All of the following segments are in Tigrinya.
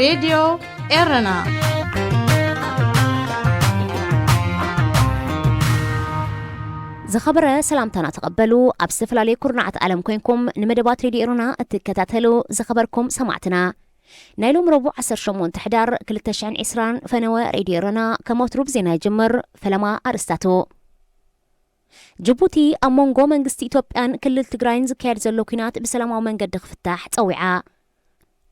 ሬድዮ ኤረና። ዝኸበረ ሰላምታና ተቐበሉ። ኣብ ዝተፈላለየ ኩርናዓት ዓለም ኮይንኩም ንመደባት ሬድዮ ኤረና እትከታተሉ ዝኸበርኩም ሰማዕትና፣ ናይ ሎም ረቡዕ ዓሰርተ ሸሞንተ ሕዳር ክልተ ሽሕን ዕስራን ፈነወ ሬድዮ ኤረና ከም ወትሩ ብዜና ይጅምር። ፈለማ ኣርእስታቱ። ጅቡቲ ኣብ መንጎ መንግስቲ ኢትዮጵያን ክልል ትግራይን ዝካየድ ዘሎ ኲናት ብሰላማዊ መንገዲ ክፍታሕ ጸዊዓ።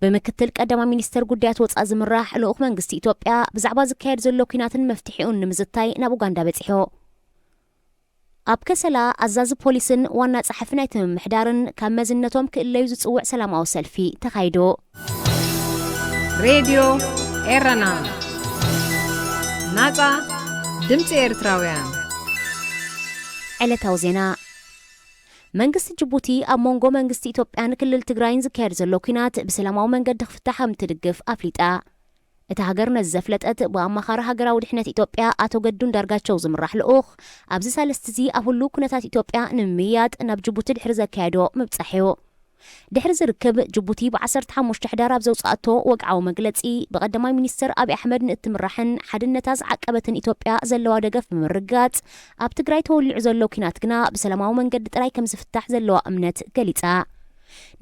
ብምክትል ቀዳማይ ሚኒስተር ጉዳያት ወጻኢ ዝምራሕ ልኡኽ መንግስቲ ኢትዮጵያ ብዛዕባ ዝካየድ ዘሎ ኲናትን መፍትሒኡን ንምዝታይ ናብ ኡጋንዳ በጺሑ። ኣብ ከሰላ ኣዛዚ ፖሊስን ዋና ጸሓፊ ናይቲ ምምሕዳርን ካብ መዝነቶም ክእለዩ ዝጽውዕ ሰላማዊ ሰልፊ ተኻይዱ። ሬድዮ ኤረና፣ ናጻ ድምጺ ኤርትራውያን። ዕለታዊ ዜና። መንግስቲ ጅቡቲ ኣብ መንጎ መንግስቲ ኢትዮጵያን ክልል ትግራይን ዝካየድ ዘሎ ኲናት ብሰላማዊ መንገዲ ክፍታሕ ከም ትድግፍ ኣፍሊጣ። እታ ሃገር ነዚ ዘፍለጠት ብኣማኻሪ ሃገራዊ ድሕነት ኢትዮጵያ ኣቶ ገዱ እንዳርጋቸው ዝምራሕ ልኡኽ፣ ኣብዚ ሳልስቲ እዚ ኣብ ህሉው ኩነታት ኢትዮጵያ ንምምይያጥ ናብ ጅቡቲ ድሕሪ ዘካየዶ ምብጻሕ እዩ። ድሕሪ ዝርክብ ጅቡቲ ብ ዓሰርተ ሓሙሽተ ሕዳር ኣብ ዘውጽኣቶ ወግዓዊ መግለጺ፣ ብቐዳማይ ሚኒስተር ኣብይ ኣሕመድ ንእትምራሕን ሓድነታ ዝዓቀበትን ኢትዮጵያ ዘለዋ ደገፍ ብምርግጋጽ፣ ኣብ ትግራይ ተወሊዑ ዘሎ ኲናት ግና ብሰላማዊ መንገዲ ጥራይ ከም ዝፍታሕ ዘለዋ እምነት ገሊጻ።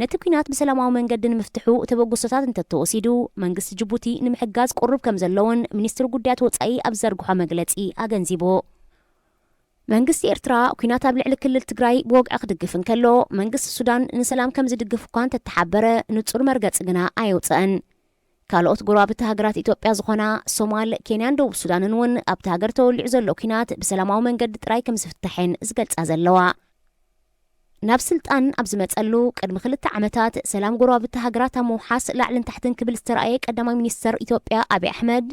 ነቲ ኲናት ብሰላማዊ መንገዲ ንምፍትሑ ተበግሶታት እንተተወሲዱ፣ መንግስቲ ጅቡቲ ንምሕጋዝ ቁሩብ ከም ዘለዎን ሚኒስትሪ ጉዳያት ወጻኢ ኣብ ዝዘርግሖ መግለጺ ኣገንዚቡ። መንግስቲ ኤርትራ ኲናት ኣብ ልዕሊ ክልል ትግራይ ብወግዒ ክድግፍ እንከሎ፣ መንግስቲ ሱዳን ንሰላም ከም ዝድግፍ እኳ እንተተሓበረ፣ ንጹር መርገጺ ግና ኣየውጽአን። ካልኦት ጎረባብቲ ሃገራት ኢትዮጵያ ዝኾና ሶማል፣ ኬንያን ደቡብ ሱዳንን እውን ኣብቲ ሃገር ተወሊዑ ዘሎ ኲናት ብሰላማዊ መንገዲ ጥራይ ከም ዝፍታሕ እየን ዝገልጻ ዘለዋ። ናብ ስልጣን ኣብ ዝመጸሉ ቅድሚ ክልተ ዓመታት፣ ሰላም ጎረባብቲ ሃገራት ኣብ ምውሓስ ላዕልን ታሕትን ክብል ዝተራእየ ቀዳማይ ሚኒስተር ኢትዮጵያ ኣብይ ኣሕመድ፣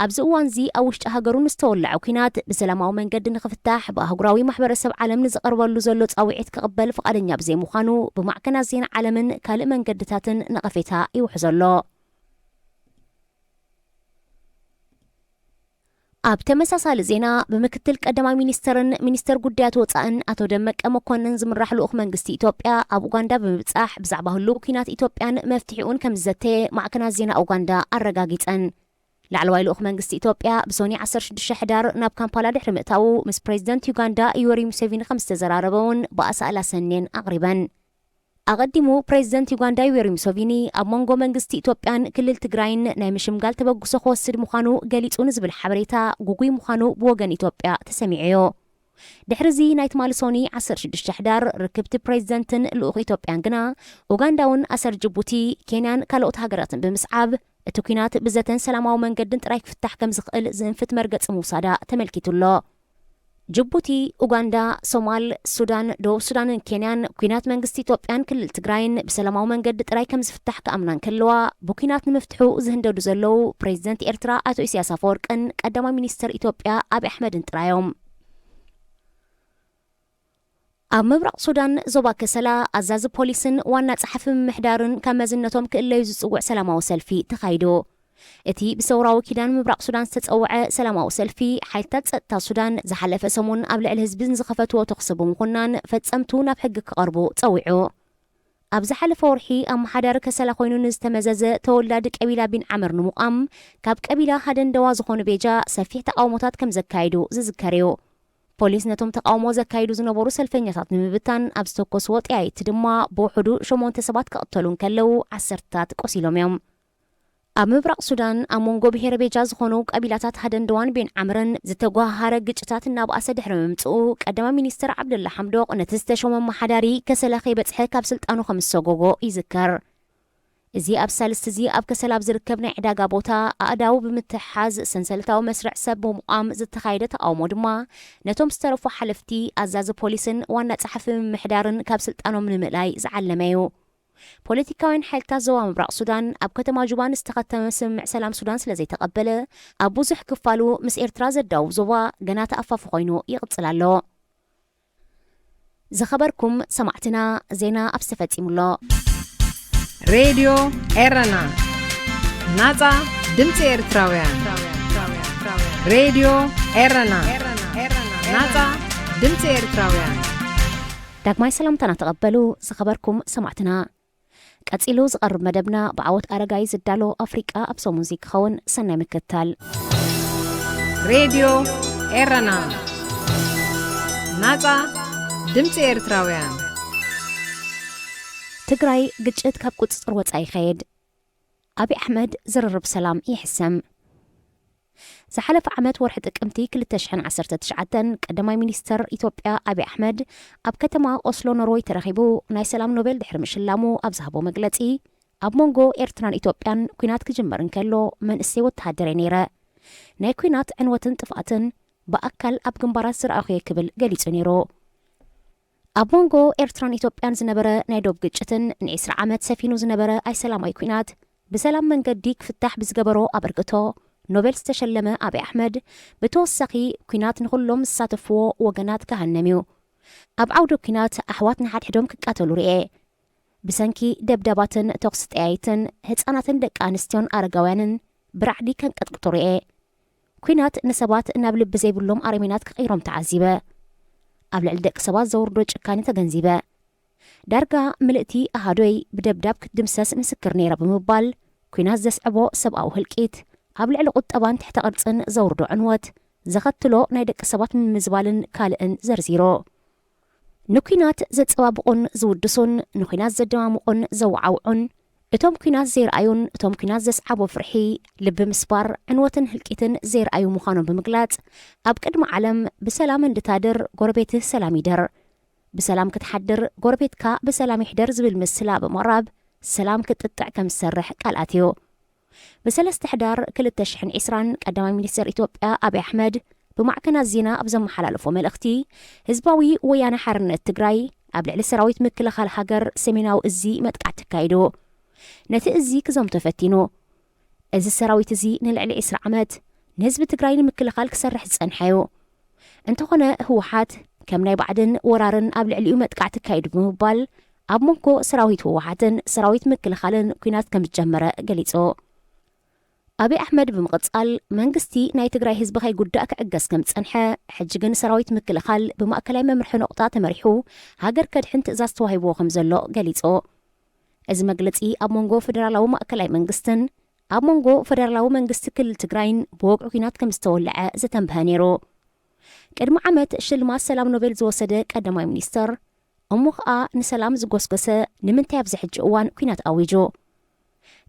ኣብዚ እዋንዚ ኣብ ውሽጢ ሃገሩ ንዝተወለዐ ኲናት ብሰላማዊ መንገዲ ንኽፍታሕ ብኣህጉራዊ ማሕበረሰብ ዓለም ንዝቐርበሉ ዘሎ ጻውዒት ክቕበል ፍቓደኛ ብዘይምዃኑ፣ ብማዕከናት ዜና ዓለምን ካልእ መንገድታትን ነቐፌታ ይውሕዞ ኣሎ። ኣብ ተመሳሳሊ ዜና፣ ብምክትል ቀዳማይ ሚኒስተርን ሚኒስተር ጉዳያት ወጻእን ኣቶ ደመቀ መኮንን ዝምራሕ ልኡኽ መንግስቲ ኢትዮጵያ ኣብ ኡጋንዳ ብምብጻሕ፣ ብዛዕባ ህሉው ኲናት ኢትዮጵያን መፍትሒኡን ከም ዝዘተየ ማዕከናት ዜና ኡጋንዳ ኣረጋጊጸን። ላዕለዋይ ልኡኽ መንግስቲ ኢትዮጵያ ብሶኒ ዓሰርተ ሽዱሽተ ሕዳር ናብ ካምፓላ ድሕሪ ምእታዉ፣ ምስ ፕሬዚደንት ዩጋንዳ ዩወሪ ሙሴቪኒ ከም ዝተዘራረበ እውን ብኣሳእላ ሰኔን ኣቕሪበን። ኣቐዲሙ ፕሬዚደንት ዩጋንዳ ዩዌሪ ሙሶቪኒ ኣብ መንጎ መንግስቲ ኢትዮጵያን ክልል ትግራይን ናይ ምሽምጋል ተበግሶ ክወስድ ምዃኑ ገሊጹ ንዝብል ሓበሬታ ግጉይ ምዃኑ ብወገን ኢትዮጵያ ተሰሚዑ እዩ። ድሕሪ እዚ ናይ ትማሊ ሶኒ ዓሰርተ ሽዱሽተ ሕዳር ርክብቲ ፕሬዚደንትን ልኡኽ ኢትዮጵያን ግና ኡጋንዳ እውን ኣሰር ጅቡቲ፣ ኬንያን ካልኦት ሃገራትን ብምስዓብ እቲ ኲናት ብዘተን ሰላማዊ መንገድን ጥራይ ክፍታሕ ከም ዝኽእል ዝእንፍት መርገጺ ምውሳዳ ተመልኪቱ ኣሎ። ጅቡቲ፣ ኡጋንዳ፣ ሶማል፣ ሱዳን፣ ደቡብ ሱዳንን ኬንያን ኲናት መንግስቲ ኢትዮጵያን ክልል ትግራይን ብሰላማዊ መንገዲ ጥራይ ከም ዝፍታሕ ክኣምና እንከለዋ፣ ብኲናት ንምፍትሑ ዝህንደዱ ዘለዉ ፕሬዚደንት ኤርትራ ኣቶ ኢሳያስ ኣፈወርቅን ቀዳማይ ሚኒስተር ኢትዮጵያ ኣብይ ኣሕመድን ጥራዮም። ኣብ ምብራቕ ሱዳን ዞባ ከሰላ ኣዛዚ ፖሊስን ዋና ጸሓፊ ምምሕዳርን ካብ መዝነቶም ክእለዩ ዝጽውዕ ሰላማዊ ሰልፊ ተኻይዱ። እቲ ብሰውራዊ ኪዳን ምብራቕ ሱዳን ዝተጸውዐ ሰላማዊ ሰልፊ፣ ሓይልታት ጸጥታ ሱዳን ዝሓለፈ ሰሙን ኣብ ልዕሊ ህዝቢ ንዝኸፈትዎ ተኹሲ ብምኹናን፣ ፈጸምቱ ናብ ሕጊ ክቐርቡ ጸዊዑ። ኣብ ዝሓለፈ ወርሒ ኣመሓዳሪ ከሰላ ኮይኑ ንዝተመዘዘ ተወላዲ ቀቢላ ቢን ዓምር ንምቋም፣ ካብ ቀቢላ ሃደንደዋ ዝኾኑ ቤጃ ሰፊሕ ተቓውሞታት ከም ዘካየዱ ዝዝከር እዩ። ፖሊስ ነቶም ተቓውሞ ዘካይዱ ዝነበሩ ሰልፈኛታት ንምብታን ኣብ ዝተኮስዎ ጠያይቲ ድማ ብውሕዱ ሸሞንተ ሰባት ክቕተሉ እንከለዉ ዓሰርተታት ቆሲሎም እዮም። ኣብ ምብራቕ ሱዳን ኣብ መንጎ ብሄረ ቤጃ ዝኾኑ ቀቢላታት ሃደንደዋን ቤን ዓምርን ዝተጓሃሃረ ግጭታት እናበኣሰ ድሕሪ ምምጽኡ፣ ቀዳማይ ሚኒስትር ዓብደላ ሓምዶቕ ነቲ ዝተሾመ ኣመሓዳሪ ከሰላ ከይበጽሐ ካብ ስልጣኑ ከም ዝሰጎጎ ይዝከር። እዚ ኣብ ሳልስቲ እዚ ኣብ ከሰላ ኣብ ዝርከብ ናይ ዕዳጋ ቦታ ኣእዳው ብምትሕሓዝ ሰንሰለታዊ መስርዕ ሰብ ብምቋም ዝተኻየደ ተቓውሞ ድማ ነቶም ዝተረፉ ሓለፍቲ፣ ኣዛዚ ፖሊስን ዋና ጸሓፊ ምምሕዳርን ካብ ስልጣኖም ንምእላይ ዝዓለመ እዩ። ፖለቲካውያን ሓይልታት ዞባ ምብራቕ ሱዳን ኣብ ከተማ ጁባ ንዝተኸተመ ስምምዕ ሰላም ሱዳን ስለ ዘይተቐበለ፣ ኣብ ብዙሕ ክፋሉ ምስ ኤርትራ ዘዳውብ ዞባ ገና ተኣፋፊ ኮይኑ ይቕጽል ኣሎ። ዝኸበርኩም ሰማዕትና፣ ዜና ኣብዚ ተፈጺሙ ኣሎ። ሬድዮ ኤረና፣ ናጻ ድምጺ ኤርትራውያን። ሬድዮ ኤረና፣ ናጻ ድምጺ ኤርትራውያን። ዳግማይ ሰላምታና ተቐበሉ፣ ዝኸበርኩም ሰማዕትና። ቀጺሉ ዝቐርብ መደብና ብዓወት ኣረጋይ ዝዳሎ ኣፍሪቃ ኣብ ሰሙን እዚ ክኸውን። ሰናይ ምክትታል። ሬድዮ ኤረና፣ ናጻ ድምጺ ኤርትራውያን። ትግራይ፣ ግጭት ካብ ቁጽጽር ወጻኢ ይኸይድ። ኣብይ ኣሕመድ ዝርርብ ሰላም ይሕሰም። ዝሓለፈ ዓመት ወርሒ ጥቅምቲ ክልተ ሽሕን ዓሰርተ ትሽዓተን ቀዳማይ ሚኒስተር ኢትዮጵያ ኣብይ ኣሕመድ ኣብ ከተማ ኦስሎ ኖርወይ ተረኺቡ ናይ ሰላም ኖቤል ድሕሪ ምሽላሙ ኣብ ዝሃቦ መግለጺ፣ ኣብ መንጎ ኤርትራን ኢትዮጵያን ኲናት ክጅመር እንከሎ መንእሰይ ወተሃደር እየ ነይረ። ናይ ኲናት ዕንወትን ጥፍኣትን ብኣካል ኣብ ግንባራት ዝረኣኹ እየ ክብል ገሊጹ ነይሩ። ኣብ መንጎ ኤርትራን ኢትዮጵያን ዝነበረ ናይ ዶብ ግጭትን ንዒስራ ዓመት ሰፊኑ ዝነበረ ኣይሰላማዊ ኲናት ብሰላም መንገዲ ክፍታሕ ብዝገበሮ ኣበርክቶ ኖቤል ዝተሸለመ ኣብይ ኣሕመድ፣ ብተወሳኺ ኲናት ንኹሎም ዝሳተፍዎ ወገናት ክሃነም እዩ። ኣብ ዓውደ ኲናት ኣሕዋት ንሓድሕዶም ክቃተሉ ርኤ። ብሰንኪ ደብዳባትን ተኹሲ ጠያይትን ህጻናትን ደቂ ኣንስትዮን ኣረጋውያንን ብራዕዲ ከንቀጥቅጡ ርኤ። ኲናት ንሰባት ናብ ልቢ ዘይብሎም ኣረሜናት ክቕይሮም ተዓዚበ። ኣብ ልዕሊ ደቂ ሰባት ዘውርዶ ጭካኔ ተገንዚበ። ዳርጋ ምልእቲ ኣሃዶይ ብደብዳብ ክትድምሰስ ምስክር ነይረ ብምባል፣ ኲናት ዘስዕቦ ሰብኣዊ ህልቂት፣ ኣብ ልዕሊ ቁጠባን ትሕተ ቅርጽን ዘውርዶ ዕንወት፣ ዘኸትሎ ናይ ደቂ ሰባት ምምዝባልን ካልእን ዘርዚሩ። ንኲናት ዘጸባብቑን ዝውድሱን፣ ንኲናት ዘደማምቑን ዘወዓውዑን፣ እቶም ኲናት ዘይረኣዩን እቶም ኲናት ዘስዓቦ ፍርሒ፣ ልቢ ምስባር፣ ዕንወትን ህልቂትን ዘይረኣዩ ምዃኖም ብምግላጽ፣ ኣብ ቅድሚ ዓለም ብሰላም እንድታድር ጎረቤትህ ሰላም ይደር፣ ብሰላም ክትሓድር ጎረቤትካ ብሰላም ይሕደር ዝብል ምስላ ብምቕራብ፣ ሰላም ክትጥጥዕ ከም ዝሰርሕ ቃል ኣትዩ። ብሰለስተ ሕዳር ክልተ ሽሕን ዕስራን ቀዳማይ ሚኒስተር ኢትዮጵያ ኣብይ ኣሕመድ ብማዕከናት ዜና ኣብ ዘመሓላለፎ መልእኽቲ፣ ህዝባዊ ወያነ ሓርነት ትግራይ ኣብ ልዕሊ ሰራዊት ምክልኻል ሃገር ሰሜናዊ እዚ መጥቃዕቲ ኣካይዱ። ነቲ እዚ ክዘምቶ ፈቲኑ። እዚ ሰራዊት እዚ ንልዕሊ ዕስራ ዓመት ንህዝቢ ትግራይ ንምክልኻል ክሰርሕ ዝጸንሐ እዩ። እንተኾነ ህወሓት ከም ናይ ባዕድን ወራርን ኣብ ልዕሊኡ መጥቃዕቲ ኣካይዱ ብምባል ኣብ መንጎ ሰራዊት ህወሓትን ሰራዊት ምክልኻልን ኲናት ከም ዝጀመረ ገሊጹ። ኣብይ ኣሕመድ ብምቕጻል መንግስቲ ናይ ትግራይ ህዝቢ ከይጉዳእ ክዕገስ ከም ዝጸንሐ፣ ሕጂ ግን ሰራዊት ምክልኻል ብማእከላይ መምርሒ ነቑጣ ተመሪሑ ሃገር ከድሕን ትእዛዝ ተዋሂብዎ ከም ዘሎ ገሊጹ። እዚ መግለጺ ኣብ መንጎ ፈደራላዊ ማእከላይ መንግስትን ኣብ መንጎ ፈደራላዊ መንግስቲ ክልል ትግራይን ብወግዒ ኲናት ከም ዝተወልዐ ዘተንብሀ ነይሩ። ቅድሚ ዓመት ሽልማት ሰላም ኖቤል ዝወሰደ ቀዳማይ ሚኒስተር፣ እሞ ኸኣ ንሰላም ዝጎስጎሰ ንምንታይ ኣብዚ ሕጂ እዋን ኲናት ኣዊጁ?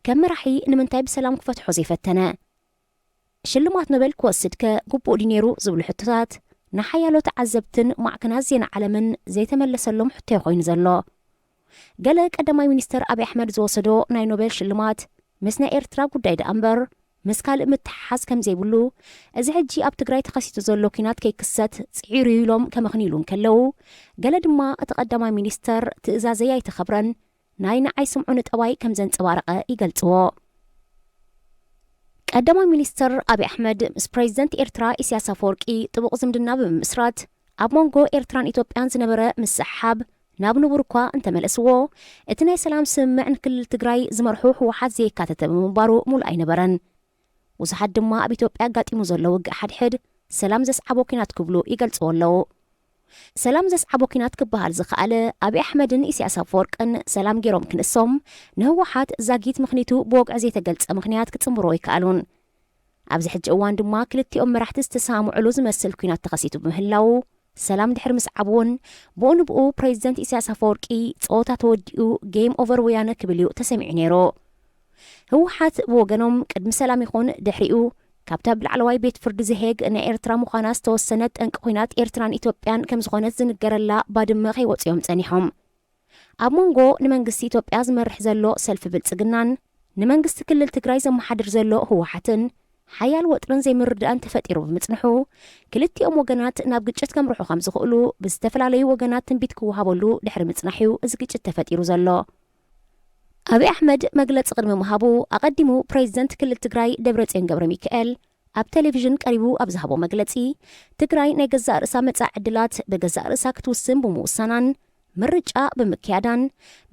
ከም መራሒ ንምንታይ ብሰላም ክፈትሖ ዘይፈተነ? ሽልማት ኖቤል ክወስድ ከ ግቡእ ድዩ ነይሩ ዝብሉ ሕቶታት ንሓያሎ ተዓዘብትን ማዕከናት ዜና ዓለምን ዘይተመለሰሎም ሕቶ እዩ ኮይኑ ዘሎ። ገለ ቀዳማይ ሚኒስተር ኣብይ ኣሕመድ ዝወሰዶ ናይ ኖቤል ሽልማት ምስ ናይ ኤርትራ ጉዳይ ደኣ እምበር ምስ ካልእ ምትሕሓዝ ከም ዘይብሉ፣ እዚ ሕጂ ኣብ ትግራይ ተኸሲቱ ዘሎ ኲናት ከይክሰት ጽዒሩ እዩ ኢሎም ከመኽንይሉ እንከለዉ፣ ገለ ድማ እቲ ቀዳማይ ሚኒስተር ትእዛዘይ ኣይተኸብረን፣ ናይ ንዓይ ስምዑኒ ጠባይ ከም ዘንጸባረቐ ይገልጽዎ። ቀዳማይ ሚኒስተር ኣብይ ኣሕመድ ምስ ፕሬዚደንት ኤርትራ ኢሳያስ ኣፈወርቂ ጥቡቕ ዝምድና ብምምስራት፣ ኣብ መንጎ ኤርትራን ኢትዮጵያን ዝነበረ ምስሕሓብ ናብ ንቡር እኳ እንተመለስዎ፣ እቲ ናይ ሰላም ስምምዕ ንክልል ትግራይ ዝመርሑ ህወሓት ዘየካተተ ብምንባሩ ሙሉእ ኣይነበረን። ብዙሓት ድማ ኣብ ኢትዮጵያ ኣጋጢሙ ዘሎ ውግእ ሓድሕድ ሰላም ዘስዓቦ ኲናት ክብሉ ይገልጽዎ ኣለዉ። ሰላም ዘስዓቦ ኲናት ክበሃል ዝኸኣለ ኣብይ ኣሕመድን ኢሳያስ ኣፈወርቅን ሰላም ገይሮም ክንሶም ንህወሓት ዛጊት ምኽኒቱ ብወግዒ ዘይተገልጸ ምኽንያት ክጽንብሮ ኣይከኣሉን። ኣብዚ ሕጂ እዋን ድማ ክልቲኦም መራሕቲ ዝተሰማምዕሉ ዝመስል ኲናት ተኸሲቱ ብምህላዉ፣ ሰላም ድሕሪ ምስዓቡ እውን ብኡ ንብኡ ፕሬዚደንት ኢሳያስ ኣፈወርቂ ጸወታ ተወዲኡ ጌም ኦቨር ወያነ ክብል እዩ ተሰሚዑ ነይሩ። ህወሓት ብወገኖም ቅድሚ ሰላም ይኹን ድሕሪኡ ካብታ ብላዕለዋይ ቤት ፍርዲ ዘሄግ ናይ ኤርትራ ምዃና ዝተወሰነት ጠንቂ ኲናት ኤርትራን ኢትዮጵያን ከም ዝኾነት ዝንገረላ ባድመ ከይወጹ እዮም ጸኒሖም። ኣብ መንጎ ንመንግስቲ ኢትዮጵያ ዝመርሕ ዘሎ ሰልፊ ብልጽግናን ንመንግስቲ ክልል ትግራይ ዘመሓድር ዘሎ ህወሓትን ሓያል ወጥርን ዘይምርድዳእን ተፈጢሩ ብምጽንሑ፣ ክልቲኦም ወገናት ናብ ግጭት ከምርሑ ከም ዝኽእሉ ብዝተፈላለዩ ወገናት ትንቢት ክወሃበሉ ድሕሪ ምጽናሕ እዩ እዚ ግጭት ተፈጢሩ ዘሎ። ኣብይ ኣሕመድ መግለጺ ቅድሚ ምሃቡ፣ ኣቐዲሙ ፕሬዚደንት ክልል ትግራይ ደብረጽዮን ገብረ ሚካኤል ኣብ ቴሌቪዥን ቀሪቡ ኣብ ዝሃቦ መግለጺ፣ ትግራይ ናይ ገዛእ ርእሳ መጻኢ ዕድላት ብገዛእ ርእሳ ክትውስን ብምውሳናን ምርጫ ብምክያዳን፣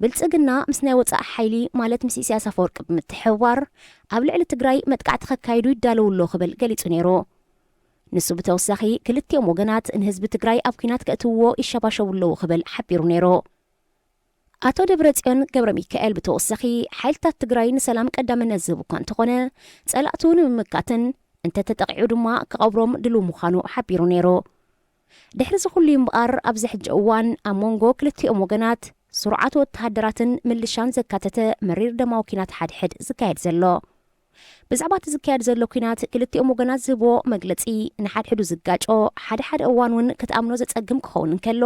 ብልጽግና ምስ ናይ ወጻኢ ሓይሊ ማለት ምስ ኢሳያስ ኣፈወርቂ ብምትሕብባር ኣብ ልዕሊ ትግራይ መጥቃዕቲ ከካይዱ ይዳለዉ ኣለዉ ክብል ገሊጹ ነይሩ። ንሱ ብተወሳኺ ክልቲኦም ወገናት ንህዝቢ ትግራይ ኣብ ኲናት ከእትውዎ ይሸባሸቡ ኣለዉ ክብል ሓቢሩ ነይሩ። ኣቶ ደብረጽዮን ገብረ ሚካኤል ብተወሳኺ፣ ሓይልታት ትግራይ ንሰላም ቀዳምነት ዝህብ እኳ እንተኾነ፣ ጸላእቱ ንምምካትን እንተተጠቒዑ ድማ ክቐብሮም ድሉው ምዃኑ ሓቢሩ ነይሩ። ድሕሪ እዚ ኩሉ እምበኣር፣ ኣብዚ ሕጂ እዋን ኣብ መንጎ ክልቲኦም ወገናት፣ ስሩዓት ወተሃደራትን ምልሻን ዘካተተ መሪር ደማዊ ኲናት ሓድሕድ ዝካየድ ዘሎ። ብዛዕባ እቲ ዝካየድ ዘሎ ኲናት ክልቲኦም ወገናት ዝህብዎ መግለጺ ንሓድሕዱ ዝጋጮ፣ ሓደ ሓደ እዋን እውን ክትኣምኖ ዘጸግም ክኸውን እንከሎ፣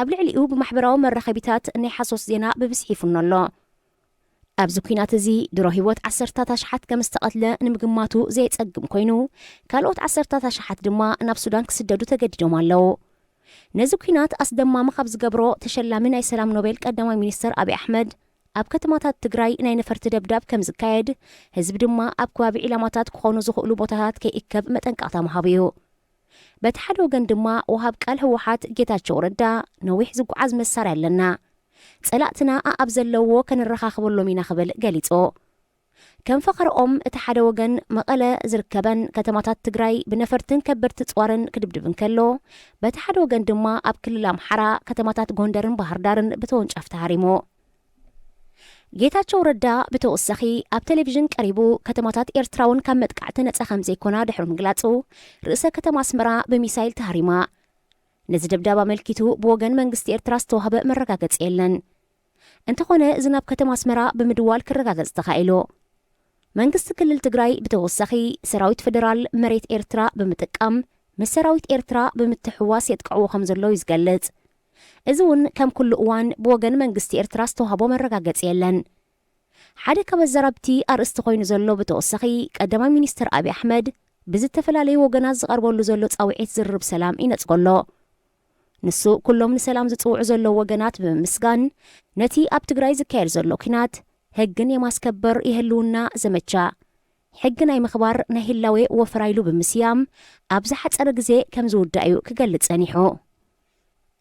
ኣብ ልዕሊኡ ብማሕበራዊ መራኸቢታት ናይ ሓሶት ዜና ብብዝሒ ይፍኖ ኣሎ። ኣብዚ ኲናት እዚ ድሮ ህይወት ዓሰርታት ኣሽሓት ከም ዝተቐትለ ንምግማቱ ዘየጸግም ኮይኑ፣ ካልኦት ዓሰርታት ኣሽሓት ድማ ናብ ሱዳን ክስደዱ ተገዲዶም ኣለዉ። ነዚ ኲናት ኣስደማሚ ካብ ዝገብሮ፣ ተሸላሚ ናይ ሰላም ኖቤል ቀዳማይ ሚኒስተር ኣብይ ኣሕመድ፣ ኣብ ከተማታት ትግራይ ናይ ነፈርቲ ደብዳብ ከም ዝካየድ፣ ህዝቢ ድማ ኣብ ከባቢ ዒላማታት ክኾኑ ዝኽእሉ ቦታታት ከይእከብ መጠንቀቕታ ምሃቡ እዩ። በቲ ሓደ ወገን ድማ፣ ወሃብ ቃል ህወሓት ጌታቸው ረዳ፣ ነዊሕ ዝጓዓዝ መሳርያ ኣለና፣ ጸላእትና ኣኣብ ዘለዎ ከነረኻኽበሎም ኢና ክብል ገሊጹ። ከም ፈኸርኦም፣ እቲ ሓደ ወገን መቐለ ዝርከበን ከተማታት ትግራይ ብነፈርትን ከበድቲ ጽዋርን ክድብድብ እንከሎ፣ በቲ ሓደ ወገን ድማ ኣብ ክልል ኣምሓራ ከተማታት ጎንደርን ባህር ዳርን ብተወንጫፍ ተሃሪሙ። ጌታቸው ረዳ ብተወሳኺ ኣብ ቴሌቪዥን ቀሪቡ፣ ከተማታት ኤርትራ እውን ካብ መጥቃዕቲ ነጻ ከም ዘይኮና ድሕሪ ምግላጹ፣ ርእሰ ከተማ ኣስመራ ብሚሳይል ተሃሪማ። ነዚ ደብዳብ ኣመልኪቱ ብወገን መንግስቲ ኤርትራ ዝተዋህበ መረጋገጺ የለን። እንተኾነ፣ እዚ ናብ ከተማ ኣስመራ ብምድዋል ክረጋገጽ ተኻኢሉ። መንግስቲ ክልል ትግራይ ብተወሳኺ፣ ሰራዊት ፈደራል መሬት ኤርትራ ብምጥቃም፣ ምስ ሰራዊት ኤርትራ ብምትሕውዋስ የጥቅዕዎ ከም ዘለዉ እዩ ዝገልጽ። እዚ እውን ከም ኩሉ እዋን ብወገን መንግስቲ ኤርትራ ዝተዋህቦ መረጋገጺ የለን። ሓደ ካብ ኣዘራብቲ ኣርእስቲ ኮይኑ ዘሎ ብተወሳኺ፣ ቀዳማይ ሚኒስትር ኣብይ ኣሕመድ ብዝተፈላለዩ ወገናት ዝቐርበሉ ዘሎ ጻውዒት ዝርርብ ሰላም ይነጽጎ ኣሎ። ንሱ፣ ኩሎም ንሰላም ዝጽውዑ ዘለዉ ወገናት ብምምስጋን፣ ነቲ ኣብ ትግራይ ዝካየድ ዘሎ ኲናት፣ ሕግን የማስከበር የህልውና ዘመቻ፣ ሕጊ ናይ ምኽባር ናይ ህላዌ ወፈራ ኢሉ ብምስያም፣ ኣብ ዝሓጸረ ግዜ ከም ዝውዳእ እዩ ክገልጽ ጸኒሑ።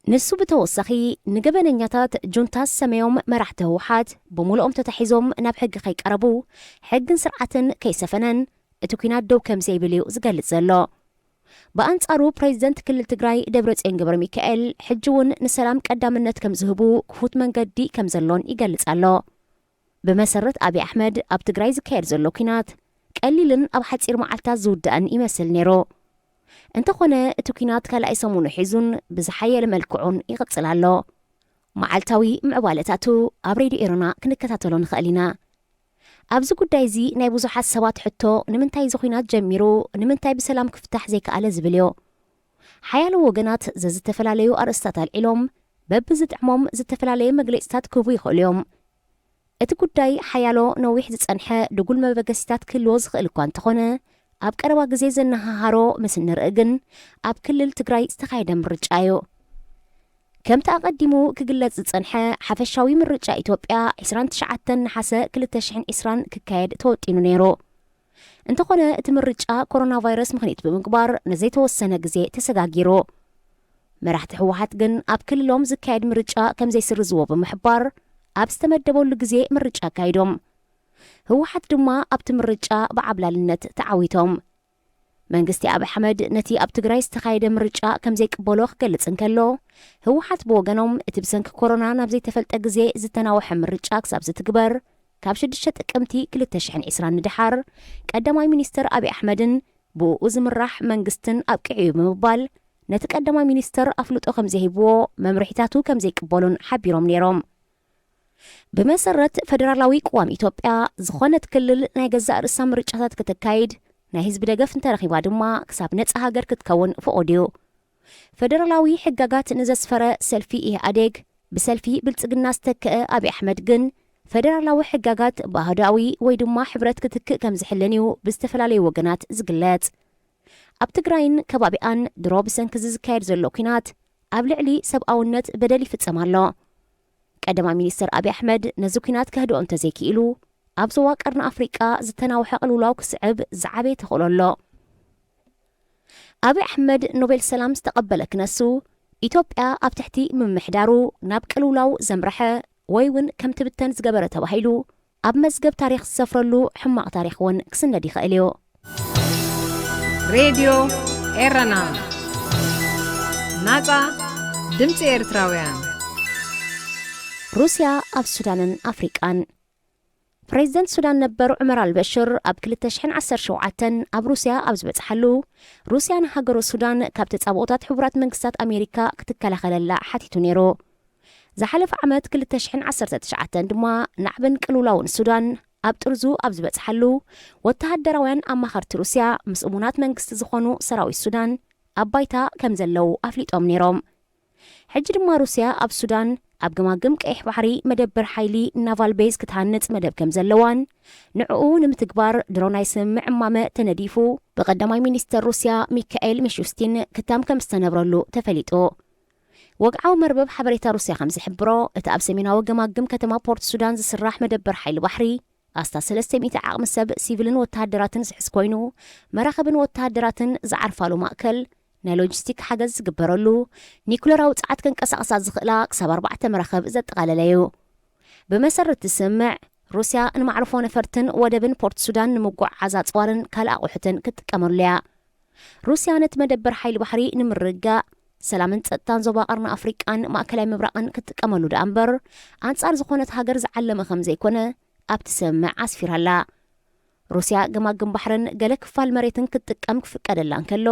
ንሱ ብተወሳኺ፣ ንገበነኛታት ጁንታ ዝሰመዮም መራሕቲ ህወሓት ብምሉኦም ተታሒዞም ናብ ሕጊ ከይቀረቡ፣ ሕግን ስርዓትን ከይሰፈነን፣ እቲ ኲናት ደው ከም ዘይብል እዩ ዝገልጽ ዘሎ። ብኣንጻሩ፣ ፕሬዚደንት ክልል ትግራይ ደብረጽዮን ገብረ ሚካኤል፣ ሕጂ እውን ንሰላም ቀዳምነት ከም ዝህቡ ክፉት መንገዲ ከም ዘሎን ይገልጽ ኣሎ። ብመሰረት ኣብይ ኣሕመድ፣ ኣብ ትግራይ ዝካየድ ዘሎ ኲናት ቀሊልን ኣብ ሓጺር መዓልታት ዝውዳእን ይመስል ነይሩ። እንተኾነ፣ እቲ ኲናት ካልኣይ ሰሙኑ ሒዙን ብዝሓየለ መልክዑን ይቕጽል ኣሎ። መዓልታዊ ምዕባለታቱ ኣብ ሬድዮ ኤሮና ክንከታተሎ ንኽእል ኢና። ኣብዚ ጉዳይ እዚ ናይ ብዙሓት ሰባት ሕቶ፣ ንምንታይ እዚ ኲናት ጀሚሩ፣ ንምንታይ ብሰላም ክፍታሕ ዘይከኣለ ዝብል እዩ። ሓያሎ ወገናት ዘዝተፈላለዩ ኣርእስታት ኣልዒሎም፣ በብዝጥዕሞም ዝተፈላለየ መግለጺታት ክህቡ ይኽእሉ እዮም። እቲ ጉዳይ ሓያሎ ነዊሕ ዝጸንሐ ድጉል መበገሲታት ክህልዎ ዝኽእል እኳ እንተኾነ፣ ኣብ ቀረባ ግዜ ዘነሃሃሮ ምስ እንርኢ ግን፣ ኣብ ክልል ትግራይ ዝተኻየደ ምርጫ እዩ። ከምቲ ኣቐዲሙ ክግለጽ ዝጸንሐ፣ ሓፈሻዊ ምርጫ ኢትዮጵያ ዕስራን ትሽዓተን ነሓሰ ክልተ ሽሕን ዕስራን ክካየድ ተወጢኑ ነይሩ። እንተኾነ፣ እቲ ምርጫ ኮሮና ቫይረስ ምኽንያት ብምግባር ንዘይተወሰነ ግዜ ተሰጋጊሩ። መራሕቲ ህወሓት ግን ኣብ ክልሎም ዝካየድ ምርጫ ከም ዘይስርዝዎ ብምሕባር፣ ኣብ ዝተመደበሉ ግዜ ምርጫ ኣካይዶም። ህወሓት ድማ ኣብቲ ምርጫ ብዓብላልነት ተዓዊቶም። መንግስቲ ኣብይ ኣሕመድ ነቲ ኣብ ትግራይ ዝተኻየደ ምርጫ ከም ዘይቅበሎ ክገልጽ እንከሎ፣ ህወሓት ብወገኖም፣ እቲ ብሰንኪ ኮሮና ናብ ዘይተፈልጠ ግዜ ዝተናውሐ ምርጫ ክሳብ ዝትግበር፣ ካብ ሽዱሽተ ጥቅምቲ ክልተ ሽሕን ዕስራን ንደሓር፣ ቀዳማይ ሚኒስተር ኣብይ ኣሕመድን ብእኡ ዝምራሕ መንግስትን ኣብቂዑ እዩ ብምባል፣ ነቲ ቀዳማይ ሚኒስተር ኣፍልጦ ከም ዘይህብዎ፣ መምርሒታቱ ከም ዘይቅበሉን ሓቢሮም ነይሮም። ብመሰረት ፈደራላዊ ቅዋም ኢትዮጵያ፣ ዝኾነት ክልል ናይ ገዛእ ርእሳ ምርጫታት ከተካይድ፣ ናይ ህዝቢ ደገፍ እንተረኺባ ድማ፣ ክሳብ ነጻ ሃገር ክትከውን ፍቑድ እዩ። ፈደራላዊ ሕጋጋት ንዘስፈረ ሰልፊ ኢህኣዴግ፣ ብሰልፊ ብልጽግና ዝተክአ ኣብይ ኣሕመድ ግን፣ ፈደራላዊ ሕጋጋት ብኣህዳዊ ወይ ድማ ሕብረት ክትክእ ከም ዝሕልን እዩ ብዝተፈላለዩ ወገናት ዝግለጽ። ኣብ ትግራይን ከባቢኣን ድሮ ብሰንኪ እዚ ዝካየድ ዘሎ ኲናት፣ ኣብ ልዕሊ ሰብኣውነት በደል ይፍጸም ኣሎ። ቀዳማይ ሚኒስተር ኣብይ ኣሕመድ ነዚ ኲናት ከህድኦ እንተዘይክኢሉ፣ ኣብ ዞባ ቀርኒ ኣፍሪቃ ዝተናውሐ ቅልውላው ክስዕብ ዝዓበየ ተኽእሎ ኣሎ። ኣብይ ኣሕመድ ኖቤል ሰላም ዝተቐበለ ክነሱ፣ ኢትዮጵያ ኣብ ትሕቲ ምምሕዳሩ ናብ ቅልውላው ዘምረሐ ወይ እውን ከም ትብተን ዝገበረ ተባሂሉ ኣብ መዝገብ ታሪኽ ዝሰፍረሉ ሕማቕ ታሪኽ እውን ክስነድ ይኽእል እዩ። ሬድዮ ኤረና፣ ናጻ ድምጺ ኤርትራውያን። ሩስያ ኣብ ሱዳንን ኣፍሪቃን። ፕሬዚደንት ሱዳን ነበር ዑመር ኣልበሽር ኣብ ክልተ ሽሕን ዓሰርተ ሸውዓተን ኣብ ሩስያ ኣብ ዝበጽሓሉ፣ ሩስያ ንሃገሩ ሱዳን ካብ ተጻብኦታት ሕቡራት መንግስታት ኣሜሪካ ክትከላኸለላ ሓቲቱ ነይሩ። ዝሓለፈ ዓመት ክልተ ሽሕን ዓሰርተ ትሽዓተን ድማ ናዕብን ቅልውላውን ሱዳን ኣብ ጥርዙ ኣብ ዝበጽሓሉ፣ ወተሃደራውያን ኣማኸርቲ ሩስያ ምስ እሙናት መንግስቲ ዝኾኑ ሰራዊት ሱዳን ኣብ ባይታ ከም ዘለዉ ኣፍሊጦም ነይሮም። ሕጂ ድማ ሩስያ ኣብ ሱዳን ኣብ ገማግም ቀይሕ ባሕሪ መደበር ሓይሊ፣ ናቫል ቤዝ፣ ክትሃንጽ መደብ ከም ዘለዋን ንዕኡ ንምትግባር ድሮ ናይ ስምምዕ እማመ ተነዲፉ ብቀዳማይ ሚኒስተር ሩስያ ሚካኤል ሚሹስቲን ክታም ከም ዝተነብረሉ ተፈሊጡ። ወግዓዊ መርበብ ሓበሬታ ሩስያ ከም ዝሕብሮ፣ እቲ ኣብ ሰሜናዊ ገማግም ከተማ ፖርት ሱዳን ዝስራሕ መደበር ሓይሊ ባሕሪ ኣስታት ሰለስተ ሚእቲ ዓቕሚ ሰብ ሲቪልን ወተሃደራትን ዝሕዝ ኮይኑ፣ መራኽብን ወተሃደራትን ዝዓርፋሉ ማእከል፣ ናይ ሎጂስቲክ ሓገዝ ዝግበረሉ፣ ኒኩለራዊ ጸዓት ከንቀሳቕሳ ዝኽእላ ክሳብ ኣርባዕተ መራኽብ ዘጠቓለለ እዩ። ብመሰረት እቲ ስምምዕ፣ ሩስያ ንማዕርፎ ነፈርትን ወደብን ፖርት ሱዳን ንምጉዕዓዝ ኣጽዋርን ካልእ ኣቑሑትን ክትጥቀመሉ እያ። ሩስያ ነቲ መደበር ሓይሊ ባሕሪ ንምርግጋእ፣ ሰላምን ጸጥታን ዞባ ቀርኒ ኣፍሪቃን ማእከላይ ምብራቕን ክትጥቀመሉ ደኣ እምበር፣ ኣንጻር ዝኾነት ሃገር ዝዓለመ ከም ዘይኮነ ኣብቲ ስምምዕ ኣስፊራ ኣላ። ሩስያ ገማግም ባሕርን ገለ ክፋል መሬትን ክትጥቀም ክፍቀደላ እንከሎ፣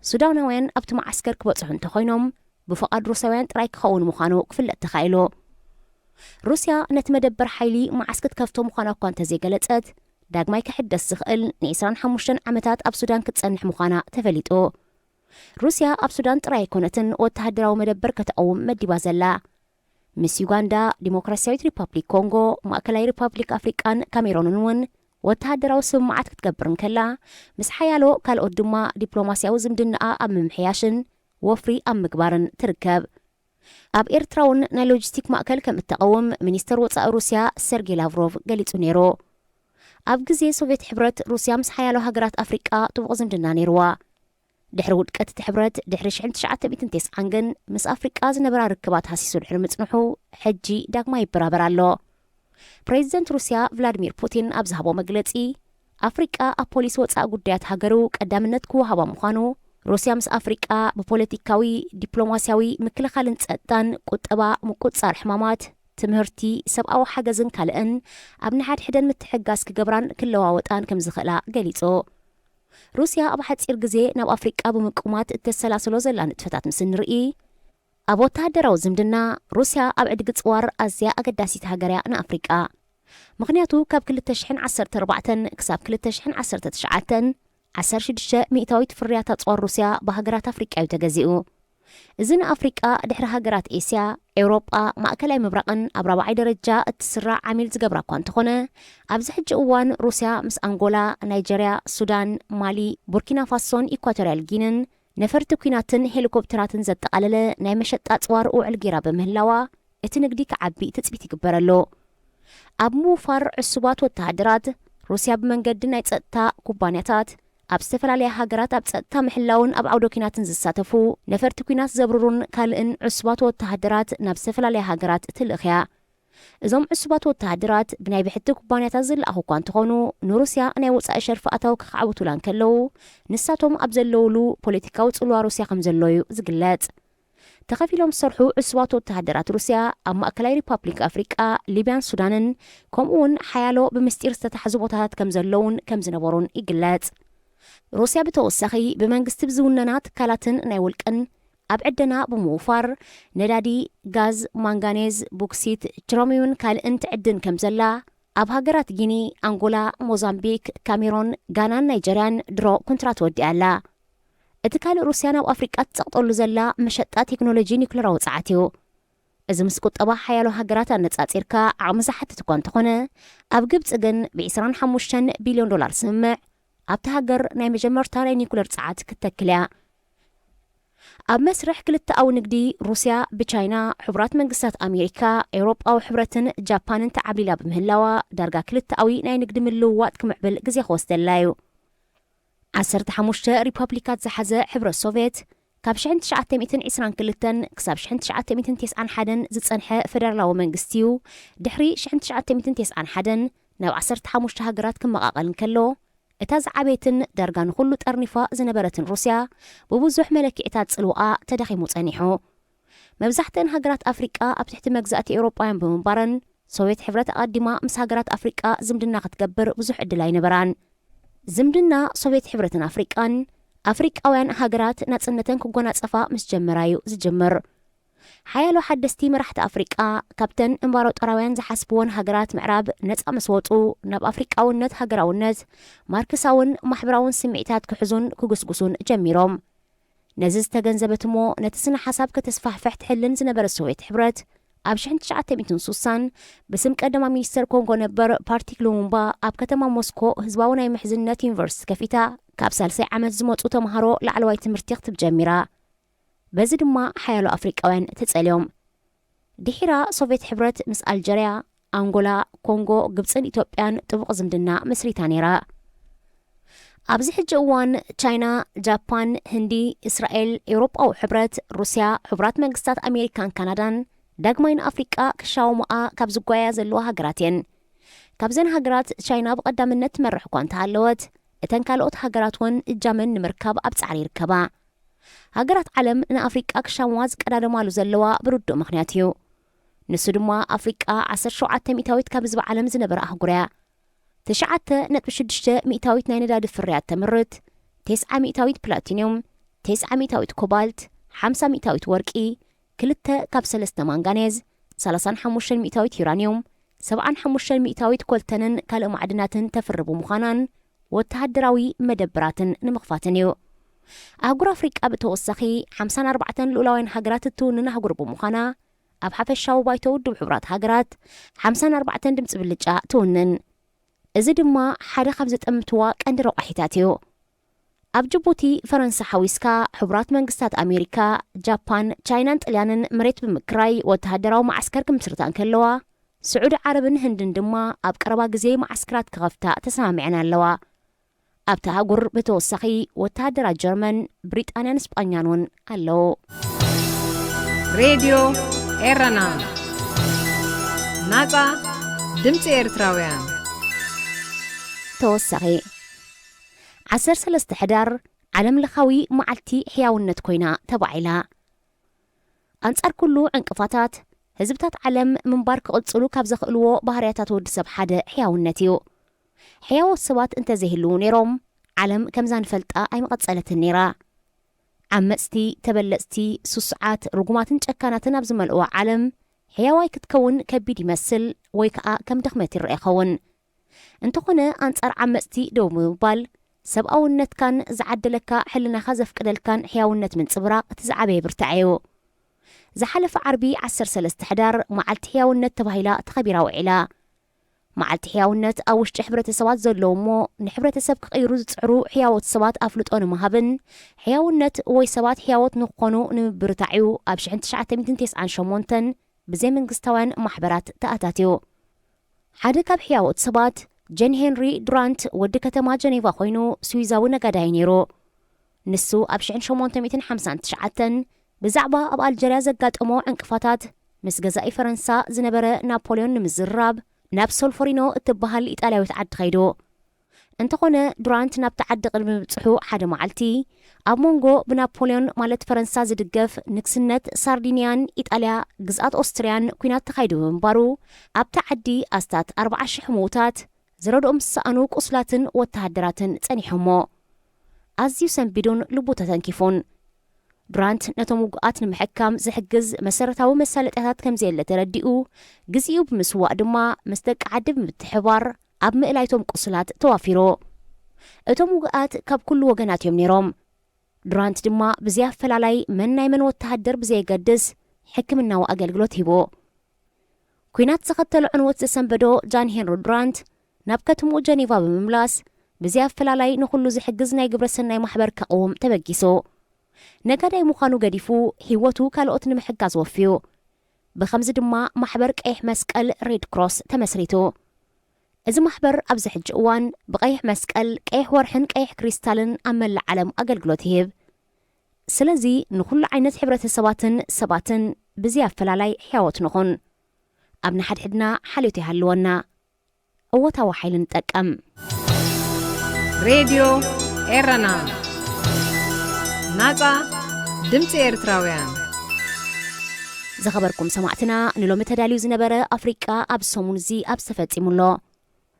ሱዳናውያን ኣብቲ መዓስከር ክበጽሑ እንተኾይኖም፣ ብፍቓድ ሩስያውያን ጥራይ ክኸውን ምዃኑ ክፍለጥ ተኻኢሉ። ሩስያ ነቲ መደበር ሓይሊ መዓስ ክትከፍቶ ምዃና እኳ እንተዘይገለጸት፣ ዳግማይ ክሕደስ ዝኽእል ንዒስራን ሓሙሽተን ዓመታት ኣብ ሱዳን ክትጸንሕ ምዃና ተፈሊጡ። ሩስያ ኣብ ሱዳን ጥራይ ኣይኮነትን ወተሃደራዊ መደበር ከተቐውም መዲባ ዘላ። ምስ ዩጋንዳ፣ ዲሞክራሲያዊት ሪፓብሊክ ኮንጎ፣ ማእከላይ ሪፓብሊክ ኣፍሪቃን ካሜሮንን እውን ወተሃደራዊ ስምምዓት ክትገብር እንከላ፣ ምስ ሓያሎ ካልኦት ድማ ዲፕሎማስያዊ ዝምድናኣ ኣብ ምምሕያሽን ወፍሪ ኣብ ምግባርን ትርከብ። ኣብ ኤርትራ እውን ናይ ሎጂስቲክ ማእከል ከም እተቐውም ሚኒስተር ወጻኢ ሩስያ ሰርጌ ላቭሮቭ ገሊጹ ነይሩ። ኣብ ግዜ ሶቭየት ሕብረት፣ ሩስያ ምስ ሓያሎ ሃገራት ኣፍሪቃ ጥቡቕ ዝምድና ነይርዋ። ድሕሪ ውድቀት እቲ ሕብረት፣ ድሕሪ ሽሕን ትሽዓተ ሚእትን ተስዓን ግን፣ ምስ ኣፍሪቃ ዝነበራ ርክባት ሃሲሱ ድሕሪ ምጽንሑ፣ ሕጂ ዳግማይ ይበራበር ኣሎ። ፕሬዚደንት ሩስያ ቭላድሚር ፑቲን ኣብ ዝሃቦ መግለጺ፣ ኣፍሪቃ ኣብ ፖሊሲ ወጻኢ ጉዳያት ሃገሩ ቀዳምነት ክወሃባ ምዃኑ፣ ሩስያ ምስ ኣፍሪቃ ብፖለቲካዊ፣ ዲፕሎማስያዊ፣ ምክልኻልን ጸጥታን፣ ቁጠባ፣ ምቁጽጻር ሕማማት፣ ትምህርቲ፣ ሰብኣዊ ሓገዝን ካልእን ኣብ ንሓድሕደን ምትሕግጋዝ ክገብራን ክለዋወጣን ከም ዝኽእላ ገሊጹ። ሩስያ ኣብ ሓጺር ግዜ ናብ ኣፍሪቃ ብምቅማት እተሰላስሎ ዘላ ንጥፈታት ምስ እንርኢ፣ ኣብ ወተሃደራዊ ዝምድና፣ ሩስያ ኣብ ዕድጊ ጽዋር ኣዝያ ኣገዳሲት ሃገር እያ ንኣፍሪቃ። ምኽንያቱ፣ ካብ ክልተ ሽሕን ዓሰርተ ኣርባዕተን ክሳብ ክልተ ሽሕን ዓሰርተ ትሽዓተን፣ ዓሰርተ ሽዱሽተ ሚእታዊት ፍርያት ኣጽዋር ሩስያ ብሃገራት ኣፍሪቃ እዩ ተገዚኡ። እዚ ንኣፍሪቃ ድሕሪ ሃገራት ኤስያ፣ ኤውሮጳ፣ ማእከላይ ምብራቕን ኣብ ራብዓይ ደረጃ እትስራዕ ዓሚል ዝገብራ እኳ እንተኾነ፣ ኣብዚ ሕጂ እዋን ሩስያ ምስ ኣንጎላ፣ ናይጀርያ፣ ሱዳን፣ ማሊ፣ ቡርኪና ፋሶን ኢኳቶርያል ጊንን ነፈርቲ ኲናትን ሄሊኮፕተራትን ዘጠቓለለ ናይ መሸጣ ኣጽዋር ውዕል ገይራ ብምህላዋ፣ እቲ ንግዲ ክዓቢ ትጽቢት ይግበረሉ። ኣብ ምውፋር ዕሱባት ወተሃደራት፣ ሩስያ ብመንገዲ ናይ ጸጥታ ኩባንያታት፣ ኣብ ዝተፈላለያ ሃገራት ኣብ ጸጥታ ምሕላውን ኣብ ዓውደ ኲናትን ዝሳተፉ ነፈርቲ ኲናት ዘብርሩን ካልእን ዕሱባት ወተሃደራት ናብ ዝተፈላለያ ሃገራት ትልእኽ እያ። እዞም ዕሱባት ወተሃደራት ብናይ ብሕቲ ኩባንያታት ዝለኣኹ እኳ እንተኾኑ፣ ንሩስያ ናይ ወጻኢ ሸርፊ ኣታዊ ከኻዕብቱላ እንከለዉ፣ ንሳቶም ኣብ ዘለውሉ ፖለቲካዊ ጽልዋ ሩስያ ከም ዘሎ እዩ ዝግለጽ። ተኸፊሎም ዝሰርሑ ዕሱባት ወተሃደራት ሩስያ ኣብ ማእከላይ ሪፓብሊክ ኣፍሪቃ፣ ሊብያን ሱዳንን፣ ከምኡ እውን ሓያሎ ብምስጢር ዝተታሕዙ ቦታታት ከም ዘለውን ከም ዝነበሩን ይግለጽ። ሩስያ ብተወሳኺ ብመንግስቲ ብዝውነና ትካላትን ናይ ውልቅን ኣብ ዕደና ብምውፋር፣ ነዳዲ፣ ጋዝ፣ ማንጋኔዝ፣ ቦክሲት፣ ችሮሚዩን ካልእን ትዕድን ከም ዘላ፣ ኣብ ሃገራት ጊኒ፣ ኣንጎላ፣ ሞዛምቢክ፣ ካሜሮን፣ ጋናን ናይጀርያን ድሮ ኩንትራት ወዲኣ ኣላ። እቲ ካልእ ሩስያ ናብ ኣፍሪቃ ትጸቕጠሉ ዘላ መሸጣ ቴክኖሎጂ ኒኩለራዊ ጸዓት እዩ። እዚ ምስ ቁጠባ ሓያሎ ሃገራት ኣነጻጺርካ ዓቕሚ ዝሓትት እኳ እንተኾነ፣ ኣብ ግብጺ ግን ብ ዕስራን ሓሙሽተን ቢልዮን ዶላር ስምምዕ፣ ኣብታ ሃገር ናይ መጀመርታ ናይ ኒኩለር ጸዓት ክትተክል እያ። ኣብ መስርሕ ክልተኣዊ ንግዲ፣ ሩስያ ብቻይና፣ ሕቡራት መንግስታት ኣሜሪካ፣ ኤውሮጳዊ ሕብረትን ጃፓንን ተዓብሊላ ብምህላዋ፣ ዳርጋ ክልተኣዊ ናይ ንግዲ ምልውዋጥ ክምዕብል ግዜ ክወስደላ እዩ። ዓሰርተ ሓሙሽተ ሪፐብሊካት ዝሓዘ ሕብረት ሶቭየት፣ ካብ ሽሕን ትሽዓተ ሚእትን ዕስራን ክልተን ክሳብ ሽሕን ትሽዓተ ሚእትን ተስዓን ሓደን ዝጸንሐ ፈደራላዊ መንግስቲ እዩ። ድሕሪ ሽሕን ትሽዓተ ሚእትን ተስዓን ሓደን ናብ ዓሰርተ ሓሙሽተ ሃገራት ክመቓቐል እንከሎ፣ እታ ዝዓበየትን ዳርጋ ንኹሉ ጠርኒፋ ዝነበረትን ሩስያ፣ ብብዙሕ መለክዒታት ጽልዋኣ ተዳኺሙ ጸኒሑ። መብዛሕትአን ሃገራት ኣፍሪቃ ኣብ ትሕቲ መግዛእቲ ኤውሮጳውያን ብምንባረን፣ ሶቪየት ሕብረት ኣቐዲማ ምስ ሃገራት ኣፍሪቃ ዝምድና ክትገብር ብዙሕ ዕድል ኣይነበራን። ዝምድና ሶቪየት ሕብረትን ኣፍሪቃን፣ ኣፍሪቃውያን ሃገራት ናጽነተን ክጎናጸፋ ምስ ጀመራ እዩ ዝጅምር። ሓያሎ ሓደስቲ መራሕቲ ኣፍሪቃ፣ ካብተን እምባራጦራውያን ዝሓስብወን ሃገራት ምዕራብ ነጻ ምስ ወጹ፣ ናብ ኣፍሪቃውነት ሃገራውነት፣ ማርክሳውን ማሕበራውን ስምዒታት ክሕዙን ክጉስጉሱን ጀሚሮም። ነዚ ዝተገንዘበት እሞ ነቲ ስነ ሓሳብ ከተስፋሕፍሕ ትሕልን ዝነበረት ሶቪየት ሕብረት፣ ኣብ ሽሕን ትሽዓተ ሚእትን ሱሳን ብስም ቀዳማይ ሚኒስተር ኮንጎ ነበር ፓትሪክ ሉሙምባ ኣብ ከተማ ሞስኮ ህዝባዊ ናይ ምሕዝነት ዩኒቨርሲቲ ከፊታ፣ ካብ ሳልሳይ ዓመት ዝመጹ ተምሃሮ ላዕለዋይ ትምህርቲ ክትብ ጀሚራ። በዚ ድማ ሓያሎ ኣፍሪቃውያን ተጸልዮም። ድሒራ ሶቪየት ሕብረት ምስ ኣልጀርያ፣ ኣንጎላ፣ ኮንጎ፣ ግብጽን ኢትዮጵያን ጥቡቕ ዝምድና መስሪታ ነይራ። ኣብዚ ሕጂ እዋን ቻይና፣ ጃፓን፣ ህንዲ፣ እስራኤል፣ ኤውሮጳዊ ሕብረት፣ ሩስያ፣ ሕቡራት መንግስታት ኣሜሪካን ካናዳን ዳግማይ ንኣፍሪቃ ክሻወሙኣ ካብ ዝጓያ ዘለዋ ሃገራት እየን። ካብዘን ሃገራት ቻይና ብቐዳምነት ትመርሕ እኳ እንተሃለወት፣ እተን ካልኦት ሃገራት እውን እጃመን ንምርካብ ኣብ ጻዕሪ ይርከባ። ሃገራት ዓለም ንኣፍሪቃ ክሻሙዋ ዝቀዳደማሉ ዘለዋ ብርዱእ ምኽንያት እዩ። ንሱ ድማ ኣፍሪቃ ዓሰርተ ሸውዓተ ሚእታዊት ካብ ህዝቢ ዓለም ዝነበረ ኣህጉር እያ። ትሽዓተ ነጥቢ ሽዱሽተ ሚእታዊት ናይ ነዳዲ ፍርያት ተምርት፣ ተስዓ ሚእታዊት ፕላቲንዩም፣ ተስዓ ሚእታዊት ኮባልት፣ ሓምሳ ሚእታዊት ወርቂ፣ ክልተ ካብ ሰለስተ ማንጋኔዝ፣ ሰላሳን ሓሙሽተን ሚእታዊት ዩራንዩም፣ ሰብዓን ሓሙሽተን ሚእታዊት ኮልተንን ካልእ ማዕድናትን ተፍሪ ብምዃናን ወተሃደራዊ መደብራትን ንምኽፋትን እዩ። ኣህጉር ኣፍሪቃ ብተወሳኺ ሓምሳን ኣርባዕተን ልኡላውያን ሃገራት እትውንን ኣህጉር ብምዃና፣ ኣብ ሓፈሻዊ ባይቶ ውድብ ሕቡራት ሃገራት ሓምሳን ኣርባዕተን ድምፂ ብልጫ ትውንን። እዚ ድማ ሓደ ካብ ዘጠምትዋ ቀንዲ ረቋሒታት እዩ። ኣብ ጅቡቲ፣ ፈረንሳ ሓዊስካ፣ ሕቡራት መንግስታት ኣሜሪካ፣ ጃፓን፣ ቻይናን ጥልያንን መሬት ብምክራይ ወተሃደራዊ መዓስከር ክምስርታ እንከለዋ፣ ስዑዲ ዓረብን ህንድን ድማ ኣብ ቀረባ ግዜ መዓስከራት ክኸፍታ ተሰማሚዐን ኣለዋ። ኣብታ ኣህጉር ብተወሳኺ ወተሃደራት ጀርመን፣ ብሪጣንያን ስጳኛን እውን ኣለዉ። ሬድዮ ኤረና፣ ናጻ ድምጺ ኤርትራውያን። ተወሳኺ፣ ዓሰርተ ሰለስተ ሕዳር ዓለም ለኻዊ መዓልቲ ሕያውነት ኮይና ተባዒላ። ኣንጻር ኩሉ ዕንቅፋታት፣ ህዝብታት ዓለም ምንባር ክቕጽሉ ካብ ዘኽእልዎ ባህርያታት ወዲ ሰብ ሓደ ሕያውነት እዩ። ሕያዎት ሰባት እንተዘይህልዉ ነይሮም፣ ዓለም ከምዛ ንፈልጣ ኣይምቐጸለትን ነይራ። ዓመጽቲ፣ ተበለጽቲ፣ ስሱዓት፣ ርጉማትን ጨካናትን ኣብ ዝመልእዋ ዓለም፣ ሕያዋይ ክትከውን ከቢድ ይመስል ወይ ከኣ ከም ድኽመት ይረአ ይኸውን። እንተኾነ፣ ኣንጻር ዓመጽቲ ደው ብምባል፣ ሰብኣውነትካን ዝዓደለካ ሕልናኻ ዘፍቅደልካን ሕያውነት ምንጽብራቕ እቲ ዝዓበየ ብርታዐ እዩ። ዝሓለፈ ዓርቢ ዓሰርተ ሰለስተ ሕዳር መዓልቲ ሕያውነት ተባሂላ ተኸቢራ ውዒላ። መዓልቲ ሕያውነት ኣብ ውሽጢ ሕብረተሰባት ዘለዉ እሞ ንሕብረተሰብ ክቕይሩ ዝጽዕሩ ሕያዎት ሰባት ኣፍልጦ ንምሃብን ሕያውነት ወይ ሰባት ሕያዎት ንክኾኑ ንምብርታዕ እዩ ኣብ ሽሕን ትሽዓተ ሚእትን ተስዓን ሸሞንተን ብዘይመንግስታውያን ማሕበራት ተኣታትዩ። ሓደ ካብ ሕያዎት ሰባት ጀን ሄንሪ ዱራንት ወዲ ከተማ ጀኔቫ ኮይኑ ስዊዛዊ ነጋዳይ ነይሩ። ንሱ ኣብ ሽሕን ሸሞንተ ሚእትን ሓምሳን ትሽዓተን ብዛዕባ ኣብ ኣልጀርያ ዘጋጠሞ ዕንቅፋታት ምስ ገዛኢ ፈረንሳ ዝነበረ ናፖልዮን ንምዝርራብ ናብ ሶልፈሪኖ እትበሃል ኢጣልያዊት ዓዲ ከይዱ። እንተኾነ ዱራንት ናብቲ ዓዲ ቅድሚ ምብጽሑ ሓደ መዓልቲ ኣብ መንጎ ብናፖልዮን ማለት ፈረንሳ ዝድገፍ ንግስነት ሳርዲንያን ኢጣልያ ግዝኣት ኦስትርያን ኲናት ተኻይዱ ብምንባሩ ኣብታ ዓዲ ኣስታት ኣርባዓ ሽሕ ምዉታት ዝረድኦም ዝሰኣኑ ቁስላትን ወተሃደራትን ጸኒሖሞ። ኣዝዩ ሰንቢዱን ልቡ ተተንኪፉን። ዱራንት ነቶም ውጉኣት ንምሕካም ዝሕግዝ መሰረታዊ መሳለጥያታት ከም ዘየለ ተረዲኡ፣ ግዚኡ ብምስዋእ ድማ ምስ ደቂ ዓዲ ብምትሕባር ኣብ ምእላይቶም ቁስላት ተዋፊሩ። እቶም ውጉኣት ካብ ኩሉ ወገናት እዮም ነይሮም። ዱራንት ድማ ብዘይ ኣፈላላይ መን ናይ መን ወተሃደር ብዘየገድስ ሕክምናዊ ኣገልግሎት ሂቡ። ኲናት ዘኸተሎ ዕንወት ዘሰንበዶ ጃን ሄንሪ ዱራንት ናብ ከተምኡ ጀኔቫ ብምምላስ ብዘይ ኣፈላላይ ንኹሉ ዝሕግዝ ናይ ግብረ ሰናይ ማሕበር ከቕውም ተበጊሱ። ነጋዳይ ምዃኑ ገዲፉ ህይወቱ ካልኦት ንምሕጋዝ ወፍዩ። ብኸምዚ ድማ ማሕበር ቀይሕ መስቀል ሬድ ክሮስ ተመስሪቱ። እዚ ማሕበር ኣብዚ ሕጂ እዋን ብቐይሕ መስቀል፣ ቀይሕ ወርሕን ቀይሕ ክሪስታልን ኣብ መላእ ዓለም ኣገልግሎት ይህብ። ስለዚ ንኹሉ ዓይነት ሕብረተሰባትን ሰባትን ብዘይ ኣፈላላይ ሕያዎት ንኹን። ኣብ ንሓድሕድና ሓልዮት ይሃልወና። እወታዊ ሓይሊ ንጠቀም። ሬድዮ ኤረና፣ ናጻ ድምጺ ኤርትራውያን። ዝኸበርኩም ሰማዕትና፣ ንሎሚ ተዳልዩ ዝነበረ ኣፍሪቃ ኣብ ሰሙን እዚ ኣብዚ ተፈጺሙ ኣሎ።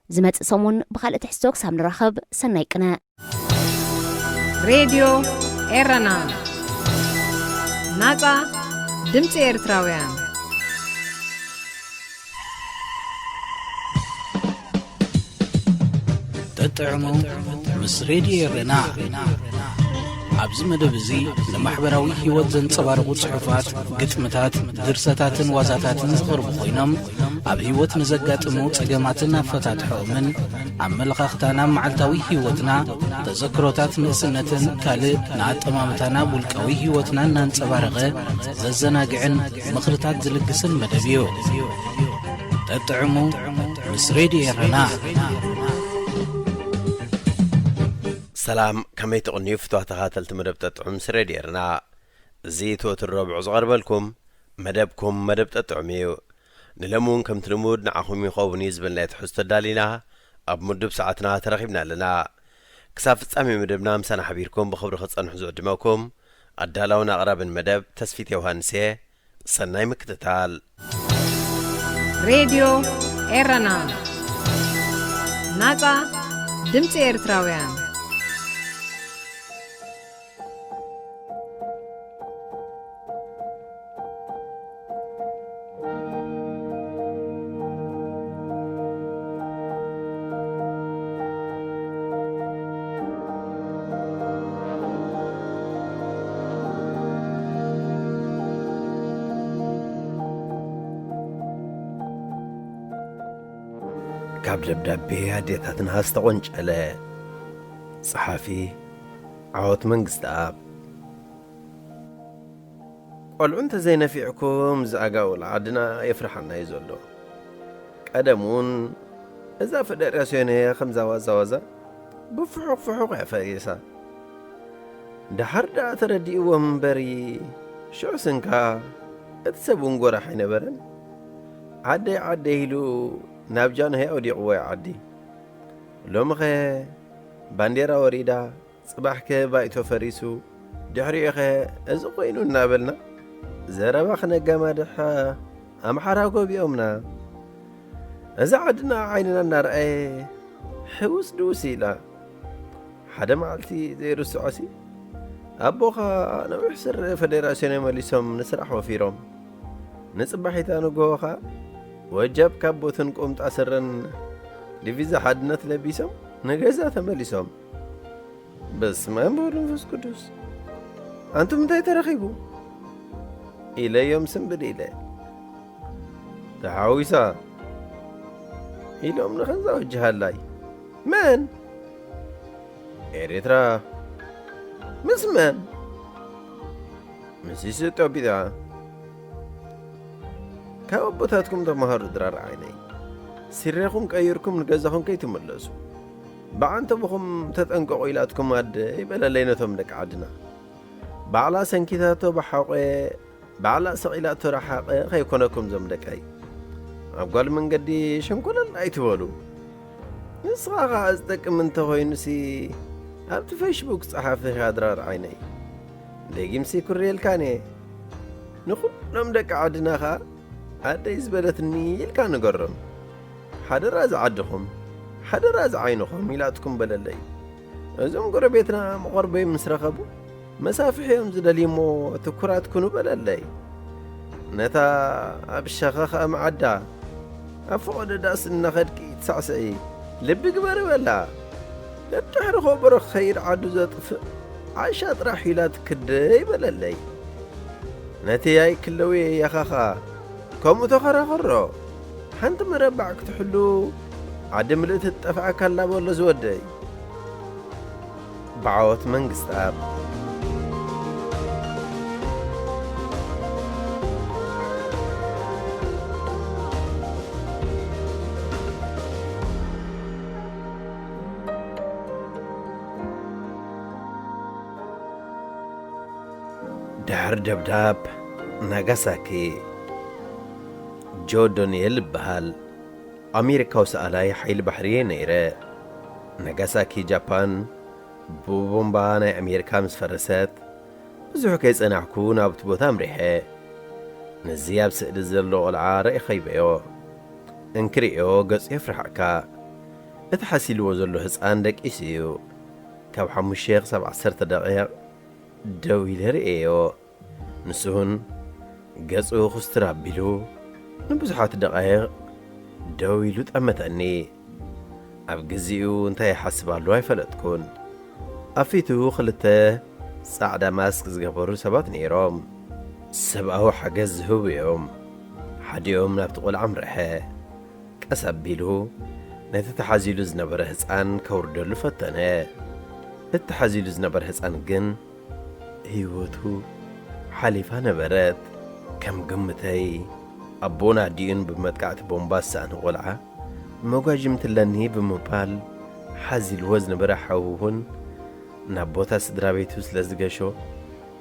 ዝመጽእ ሰሙን ብኻልእ ትሕዝቶ ክሳብ ንራኸብ፣ ሰናይ ቅነ። ሬድዮ ኤረና፣ ናጻ ድምጺ ኤርትራውያን። ጠጥዕሙ ምስ ሬድዮ ኤረና። ኣብዚ መደብ እዚ ንማሕበራዊ ህይወት ዘንጸባርቑ ጽሑፋት፣ ግጥምታት፣ ድርሰታትን ዋዛታትን ዝቐርቡ ኮይኖም፣ ኣብ ህይወት ንዘጋጥሙ ጸገማትን ኣፈታትሖኦምን፣ ኣመለኻኽታና ኣብ መዓልታዊ ህይወትና፣ ተዘክሮታት ንእስነትን ካልእ ንኣጠማምታና ኣብ ውልቃዊ ህይወትና እናንጸባረቐ ዘዘናግዕን ምኽርታት ዝልግስን መደብ እዩ። ጠጥዕሙ ምስ ሬድዮ ኤረና። ሰላም፣ ከመይ ትቕንዩ ፍትዋ ተኻተልቲ መደብ ጠጥዑም ምስ ሬድዮ ኤረና? እዚ ትወትር ረብዑ ዝቐርበልኩም መደብኩም መደብ ጠጥዑም እዩ። ንሎሚ እውን ከምቲ ልሙድ ንዓኹም ይኸውን እዩ ዝበልናዮ ትሕዝቶ ኣዳሊና ኣብ ምዱብ ሰዓትና ተረኺብና ኣለና። ክሳብ ፍጻሜ መደብና ምሳና ሓቢርኩም ብኽብሪ ክጸንሑ ዝዕድመኩም ኣዳላውን ኣቕራብን መደብ ተስፊት ዮሃንስ እየ። ሰናይ ምክትታል። ሬድዮ ኤረና፣ ናጻ ድምጺ ኤርትራውያን። ካብ ደብዳቤ ኣዴታትና ዝተቖንጨለ። ጸሓፊ ዓወት መንግስተኣብ። ቆልዑ እንተዘይነፊዕኩም ዝኣጋውል ዓድና የፍርሓና እዩ ዘሎ። ቀደም እውን እዛ ፈደረስዮን እያ ከምዛ ዋዛ ዋዛ ብፍሑቕ ፍሑቕ እያ ፈሪሳ። ደሓር ደኣ ተረዲእዎም እምበሪ፣ ሽዑ ስንካ እቲ ሰብ እውን ጎራሕ ኣይነበረን። ዓደይ ዓደይ ኢሉ ናብ ጃንሆይ ኣውዲቕዎ እዩ ዓዲ። ሎምኸ ባንዴራ ወሪዳ፣ ጽባሕከ ባይቶ ፈሪሱ፣ ድሕሪኡኸ እዚ ኮይኑ እናበልና ዘረባ ክነጋማድሕ ኣምሓራ ጎቢኦምና። እዛ ዓድና ዓይንና እናረኣየ ሕውስ ድውስ ኢላ። ሓደ መዓልቲ ዘይርስዖሲ ኣቦኻ ነዊሕ ስረ ፈደራስዮን መሊሶም ንስራሕ ወፊሮም። ንጽባሒታ ንግሆ ኸኣ ወጃብ ካቦትን ቁምጣ ስረን ዲቪዛ ሓድነት ለቢሶም ንገዛ ተመሊሶም። በስመ ኣብ ወወልድ ወመንፈስ ቅዱስ። ኣንቱም እንታይ ተረኺቡ? ኢለዮም ስምብድ ኢለ። ተሓዊሳ ኢሎም ንኸዛ ወጅሃላይ። መን? ኤርትራ። ምስ መን? ምስ ኢትዮጵያ። ካብ ኣቦታትኩም ተማሃሩ ድራር ዓይነይ። ስረኹም ቀይርኩም ንገዛኹም ከይትምለሱ። ብዓንተቦኹም ተጠንቀቑ ኢላትኩም ኣደ ይበለለይ ነቶም ደቂ ዓድና። ባዕላ ሰንኪታቶ ብሓቆ፣ ባዕላ ሰቒላቶ ረሓቐ ከይኮነኩም ዞም ደቀይ። ኣብ ጓል መንገዲ ሸንኮለል ኣይትበሉ። ንስኻ ኸኣ ዝጠቅም እንተኾይኑሲ ኣብቲ ፌስቡክ ጸሓፊ ኢኻ ድራር ዓይነይ። ደጊምሲ ኩርየልካን እየ። ንኹሎም ደቂ ዓድና ኸኣ ኣደይ ዝበለትኒ ኢልካ ንገሮም። ሓደራ ዝዓድኹም፣ ሓደራ ዝዓይንኹም ኢላትኩም በለለይ። እዞም ጎረቤትና መቐርበይ ምስ ረኸቡ መሳፍሒ እዮም ዝደልዩ እሞ ትኩራት ኩኑ በለለይ። ነታ ኣብ ሸኸኸ መዓዳ ኣብ ፈቐዶ ዳስ እናኸድኪ ትሳዕስዒ ልቢ ግበሪ በላ። ደድሕሪ ኸበሮ ክኸይድ ዓዱ ዘጥፍእ ዓሻ ጥራሕ ኢላ ትክደይ በለለይ። ነቲ ኣይክለዊ የኻኻ ከምኡ ተኸራኸሮ። ሓንቲ መረባዕ ክትሕሉ ዓዲ ምልእቲ ትጠፍኣካ ኣላ በሎ ዝወደይ። ብዓወት መንግስትኣብ። ድሕሪ ደብዳብ ናጋሳኪ። ጆ ዶንየል እበሃል። ኣሜሪካዊ ሰኣላይ ሓይሊ ባሕሪ እየ ነይረ። ናጋሳኪ ጃፓን ብቦምባ ናይ ኣሜሪካ ምስ ፈረሰት፣ ብዙሕ ከይጸናሕኩ ናብቲ ቦታ ኣምሪሐ። ነዚ ኣብ ስእሊ ዘሎ ቖልዓ ርኢኸ ይበዮ። እንክርእዮ ገጹ የፍርሓካ። እቲ ሓሲልዎ ዘሎ ህጻን ደቂሱ እዩ። ካብ ሓሙሽተ ክሳብ ዓሰርተ ደቂቕ ደው ኢለ ርእየዮ። ንሱ እውን ገጹ ኩስትር ኣቢሉ ንብዙሓት ደቓይቕ ደው ኢሉ ጠመተኒ። ኣብ ግዜኡ እንታይ ይሓስብ ኣሎ ኣይፈለጥኩን። ኣብ ፊቱ ክልተ ጻዕዳ ማስክ ዝገበሩ ሰባት ነይሮም። ሰብኣዊ ሓገዝ ዝህቡ እዮም። ሓዲኦም ናብቲ ቖልዓ ኣምርሐ። ቀስ ኣቢሉ ነቲ ተሓዚሉ ዝነበረ ህጻን ከውርደሉ ፈተነ። እቲ ተሓዚሉ ዝነበረ ህጻን ግን ህይወቱ ሓሊፋ ነበረት። ከም ግምተይ፣ ኣቦን ኣዲኡን ብመጥቃዕቲ ቦምባ ዝሰኣነ ቖልዓ፣ መጓጅምቲ ኣለኒ ብምባል ሓዚልዎ ዝነበረ ሓዉ እውን ናብ ቦታ ስድራ ቤቱ ስለ ዝገሾ፣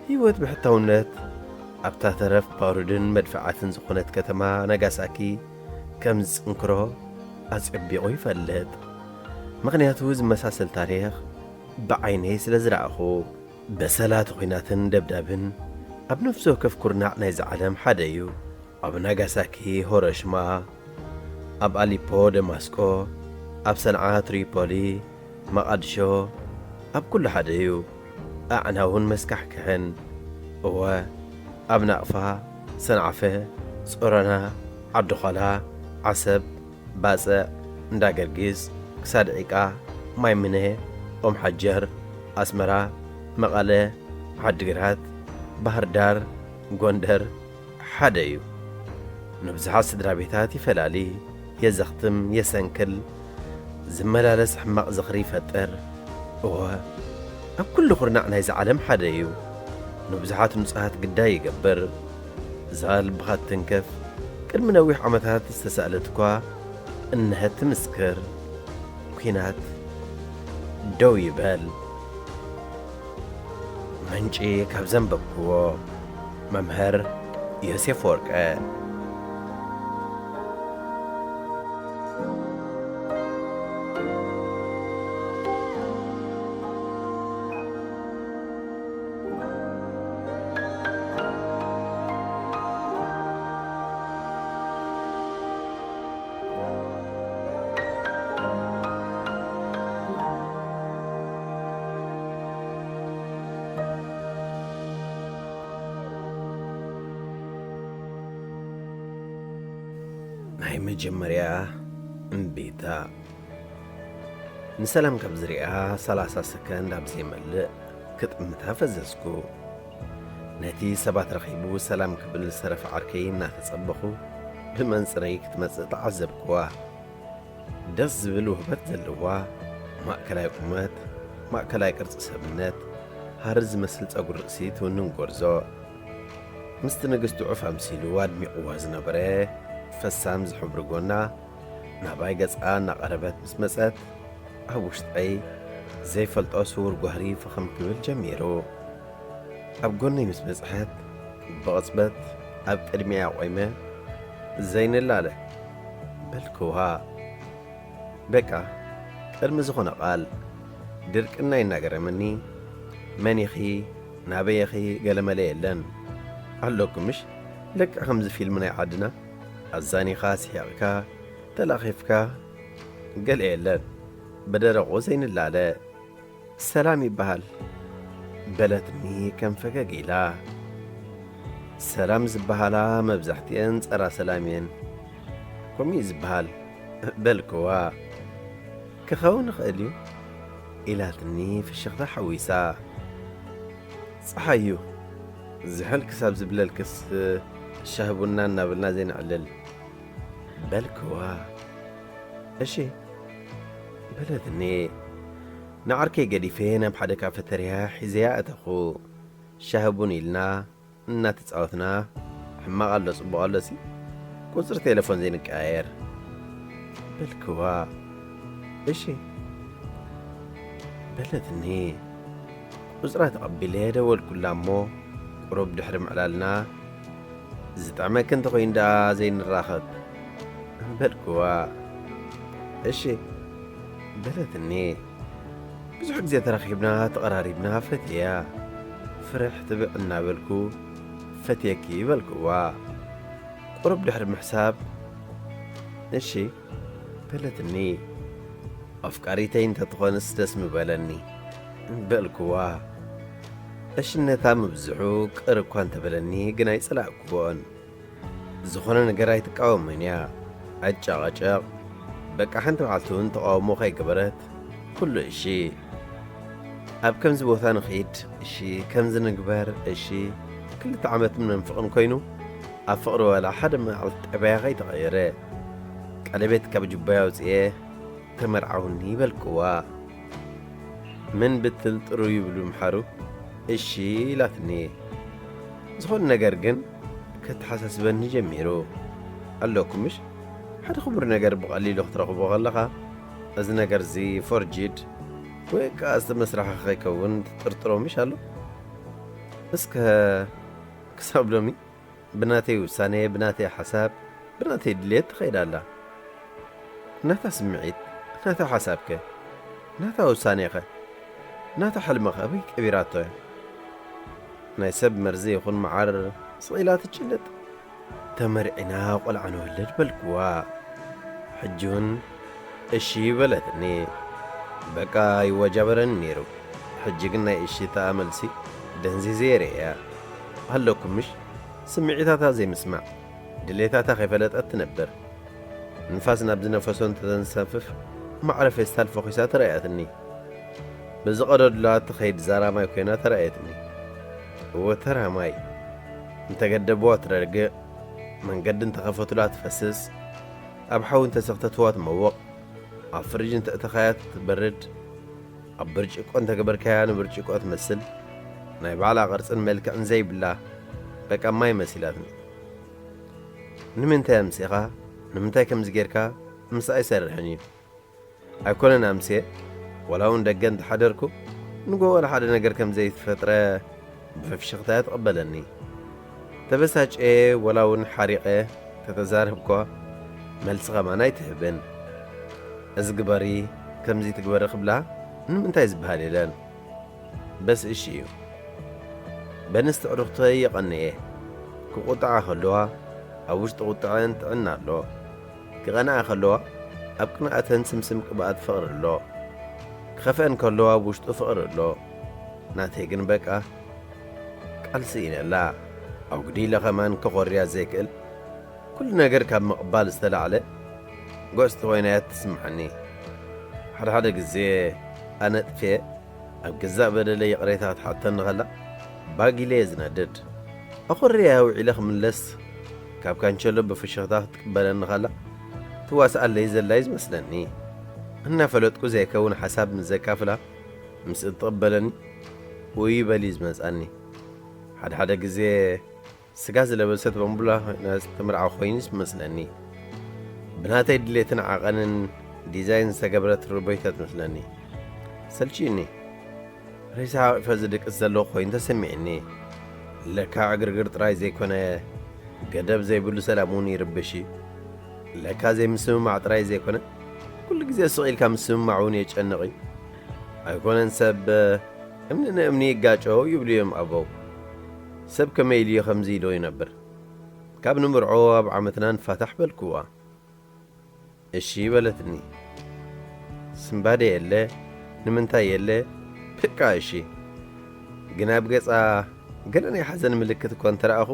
ህይወት ብሕታውነት ኣብታ ተረፍ ባሩድን መድፍዓትን ዝኾነት ከተማ ናጋሳኪ ከም ዝጽንክሮ ኣጸቢቑ ይፈልጥ። ምኽንያቱ ዝመሳሰል ታሪኽ ብዓይነይ ስለ ዝረኣኹ። በሰላ እቲ ኲናትን ደብዳብን ኣብ ነፍሲ ወከፍ ኩርናዕ ናይዚ ዓለም ሓደ እዩ። ኣብ ናጋሳኪ፣ ሆሮሽማ፣ ኣብ ኣሊፖ፣ ደማስቆ፣ ኣብ ሰንዓ፣ ትሪፖሊ፣ መቓድሾ፣ ኣብ ኩሉ ሓደ እዩ። ኣዕናውን መስካሕክሕን። እወ፣ ኣብ ናቕፋ፣ ሰንዓፈ፣ ጾሮና፣ ዓዲ ዃላ፣ ዓሰብ፣ ባጽዕ፣ እንዳ ገርጊስ፣ ክሳድ ዒቃ፣ ማይ ምነ፣ ኦም ሓጀር፣ ኣስመራ፣ መቐለ፣ ዓዲግራት፣ ባህር ዳር፣ ጎንደር ሓደ እዩ። ንብዙሓት ስድራ ቤታት ይፈላሊ፣ የዘኽትም፣ የሰንክል፣ ዝመላለስ ሕማቕ ዝኽሪ ይፈጥር። እወ፣ ኣብ ኩሉ ኩርናዕ ናይዚ ዓለም ሓደ እዩ። ንብዙሓት ንጹሃት ግዳይ ይገብር። እዛ ልብኻ ትትንከፍ፣ ቅድሚ ነዊሕ ዓመታት ዝተሳእለት እኳ እነሀ ትምስክር። ኲናት ደው ይበል። ምንጪ ካብ ዘንበብክዎ፣ መምህር ዮሴፍ ወርቀ። ናይ መጀመርያ እምቢታ። ንሰላም ካብ ዝሪኣ ሰላሳ ሰከንድ ኣብ ዘይመልእ ክጥምታ ፈዘዝኩ። ነቲ ሰባት ረኺቡ ሰላም ክብል ዝተረፈ ዓርከይ እናተጸበኹ ብመንጽረይ ክትመጽእ ተዓዘብኩዋ። ደስ ዝብል ውህበት ዘለዋ፣ ማእከላይ ቁመት፣ ማእከላይ ቅርጺ ሰብነት፣ ሃሪ ዝመስል ጸጉሪ ርእሲ ትውንን ጎርዞ። ምስቲ ንግስቲ ዑፍ ኣምሲሉ ኣድሚቕዋ ዝነበረ ፈሳም ዝሕብሪ ጎና ናባይ ገጻ እናቐረበት ምስ መጸት፣ ኣብ ውሽጠይ ዘይፈልጦ ስዉር ጓህሪ ፍኽም ክብል ጀሚሩ። ኣብ ጎነይ ምስ በጽሐት፣ ብቕጽበት ኣብ ቅድሚኣ ቆይመ፣ ዘይንላለ በልክዋ። በቃ፣ ቅድሚ ዝኾነ ቃል፣ ድርቅና ይናገረመኒ፣ መን ኢኺ፣ ናበይ ኢኺ፣ ገለመለ የለን። ኣለኩ ምሽ፣ ልክዕ ከምዚ ፊልም ናይ ዓድና፣ ኣዛኒኻ፣ ስሒቕካ፣ ተላኺፍካ፣ ገለ የለን። ብደረቑ ዘይንላለ። ሰላም ይበሃል፣ በለትኒ ከም ፈገግ ኢላ። ሰላም ዝበሃላ መብዛሕትኤን ጸራ ሰላም እየን። ከምኡ እዩ ዝበሃል፣ በልክዋ። ክኸውን ይኽእል እዩ፣ ኢላትኒ ፍሽኽታ ሓዊሳ። ጸሓይ እዩ፣ ዝሕል ክሳብ ዝብለልክስ ሻሂ ቡና እናበልና ዘይነዕልል፣ በልክዋ። እሺ፣ በለትኒ። ንዓርከይ ገዲፈ ናብ ሓደ ካፈተርያ ሒዘያ ኣተኹ። ሻሂ ቡን ኢልና እናተጻወትና፣ ሕማቕ ኣሎ ጽቡቕ ኣሎሲ፣ ቁጽሪ ቴሌፎን ዘይንቀያየር፣ በልክዋ። እሺ፣ በለትኒ። ቁጽራ ተቐቢለ ደወልኩላ እሞ፣ ቁሩብ ድሕሪ ምዕላልና፣ "ዝጥዕመኪ እንተኾይኑ ደኣ ዘይንራኸብ?" በልክዋ። "እሺ" በለትኒ። ብዙሕ ግዜ ተራኺብና፣ ተቐራሪብና፣ ፈትየያ። ፍርሕ ትብዕ እናበልኩ፣ "ፈትየኪ" በልክዋ። ቁሩብ ድሕሪ ምሕሳብ፣ "እሺ" በለትኒ። "ኣፍቃሪተይ እንተትኾንስ ደስ ምበለኒ" በልክዋ። እሽነታ ምብዝሑ ቅር እኳ እንተበለኒ ግን ኣይጸላእክዎን። ዝኾነ ነገር ኣይትቃወምን እያ። ኣጨቓጨቕ፣ በቃ ሓንቲ መዓልቲ እውን ተቓውሞ ከይገበረት፣ ኩሉ እሺ። ኣብ ከምዚ ቦታ ንኺድ፣ እሺ፣ ከምዚ ንግበር፣ እሺ። ክልተ ዓመት ምንንፍቕን ኮይኑ፣ ኣብ ፍቕሪ ዋላ ሓደ መዓልቲ ጠባያ ከይተቐየረ። ቀለቤት ካብ ጅባይ ኣውፅኤ፣ "ተመርዓውኒ" በልክዋ። ምን ብትል ጥሩ ይብሉ ምሓሩ፣ እሺ ኢላትኒ። ዝኾነ ነገር ግን ከተሓሳስበኒ ጀሚሩ። ኣለኩ ምሽ? ሓደ ክቡር ነገር ብቐሊሉ ክትረኽቦ ከለኻ፣ እዚ ነገር እዚ ፎርጂድ ወይ ከኣ ዝተመስረሐ ከይከውን ትጥርጥሮ ምሽ ኣሎ? እስከ ክሳብ ሎሚ ብናተይ ውሳኔ፣ ብናተይ ሓሳብ፣ ብናተይ ድሌት ትኸይድ ኣላ። ናታ ስምዒት፣ ናታ ሓሳብከ? ናታ ውሳኔኸ? ናታ ሕልምኸ ኣበይ ቀቢራቶ እያ? ናይ ሰብ መርዚ ይኹን መዓር ስቕ ኢላ ትጭልጥ። ተመርዒና ቆልዓ ንወልድ በልክዋ። ሕጂ እውን እሺ በለትኒ። በቃ ይወጃበረኒ ነይሩ። ሕጂ ግን ናይ እሺታ መልሲ ደንዚዘ የርእያ። ኣለኩም ምሽ? ስምዒታታ ዘይምስማዕ፣ ድሌታታ ከይፈለጠት ትነብር። ንፋስ ናብ ዝነፈሶ እንተተንሳፍፍ፣ ማዕረ ፌስታል ፈኺሳ ተራእያትኒ። ብዝቐደዱላ ትኸይድ ዛራማይ ኮይና ተራእየትኒ። እወ ተራማይ። እንተገደብዋ ትረግእ፣ መንገዲ እንተኸፈቱላ ትፈስስ፣ ኣብ ሓዊ እንተሰኽተትዋ ትመውቕ፣ ኣብ ፍሪጅ እንተእተኻያ ትበርድ፣ ኣብ ብርጭቆ እንተገበርካያ ንብርጭቆ ትመስል፣ ናይ ባዕላ ቅርጽን መልክዕን ዘይብላ፣ በቃ ማይ መሲላትኒ። ንምንታይ ኣምሲኻ? ንምንታይ ከምዚ ጌርካ? ምስ ኣይሰርሕን እዩ። ኣይኮነን ኣምስየ፣ ዋላ እውን ደገ እንተሓደርኩ፣ ንጎ ዋላ ሓደ ነገር ከም ዘይተፈጥረ ብፍሽኽታ እያ ትቕበለኒ። ተበሳጭየ ዋላ እውን ሓሪቐ ተተዛረብኳ፣ መልሲ ኸማን ኣይትህብን። እዚ ግበሪ፣ ከምዚ ትግበሪ ክብላ ንምንታይ ዝበሃል የለን። በስ እሺ እዩ። በንስቲ ዕሩኽተይ የቐንየ። ክቁጥዓ ከለዋ፣ ኣብ ውሽጢ ቁጥዐን ጥዕና ኣሎ። ክቐንኣ ከለዋ፣ ኣብ ቅንኣተን ስምስም ቅብኣት ፍቕሪ ኣሎ። ክኸፍአን ከለዋ፣ ኣብ ውሽጡ ፍቕሪ ኣሎ። ናተይ ግን በቃ፣ ቃል ስኢነላ። ኣጉዲለ ኸማን ከኾርያ ዘይክእል፣ ኩሉ ነገር ካብ ምቕባል ዝተላዕለ፣ ጎስቲ ኮይና እያ ትስምዓኒ። ሓደ ሓደ ግዜ ኣነጥፍየ፣ ኣብ ገዛእ በደለይ ይቕሬታ ክትሓተኒ ከላ፣ ባግ ኢለ እየ ዝነድድ። ኣኾርያ ውዒለ ክምለስ፣ ካብ ካንቸሎ ብፍሽኽታ ክትቅበለኒ ከላ፣ ትዋስኣለይ ዘላ እዩ ዝመስለኒ። እናፈለጥኩ ዘይከውን ሓሳብ ምስ ዘካፍላ፣ ምስ እትቕበለኒ፣ ውይ በል እዩ ዝመጽኣኒ። ሓደ ሓደ ግዜ ስጋ ዝለበሰት ባምቡላ ኮይና ዝተመርዓኹ ኮይኑ ይመስለኒ። ብናተይ ድሌትን ዓቐንን ዲዛይን ዝተገብረት ርቦይታ ትመስለኒ። ሰልችዩኒ። ሬሳ ሓቂፈ ዝድቅስ ዘለኹ ኮይኑ ተሰሚዕኒ። ለካ ዕግርግር ጥራይ ዘይኮነ፣ ገደብ ዘይብሉ ሰላም እውን ይርብሽ እዩ። ለካ ዘይምስምማዕ ጥራይ ዘይኮነ፣ ኩሉ ግዜ ስቕ ኢልካ ምስምማዕ እውን የጨንቕ እዩ። ኣይኮነን ሰብ እምኒ ንእምኒ ይጋጮ ይብሉ እዮም ኣበው። ሰብ ከመይ ኢሉ እዩ ከምዚ ኢሉ ይነብር? ካብ ንምርዖ ኣብ ዓመትና ንፋታሕ በልክዋ። እሺ በለትኒ። ስምባደ የለ፣ ንምንታይ የለ፣ በቃ እሺ። ግን ኣብ ገጻ ገለ ናይ ሓዘን ምልክት እኳ እንተረኣኹ፣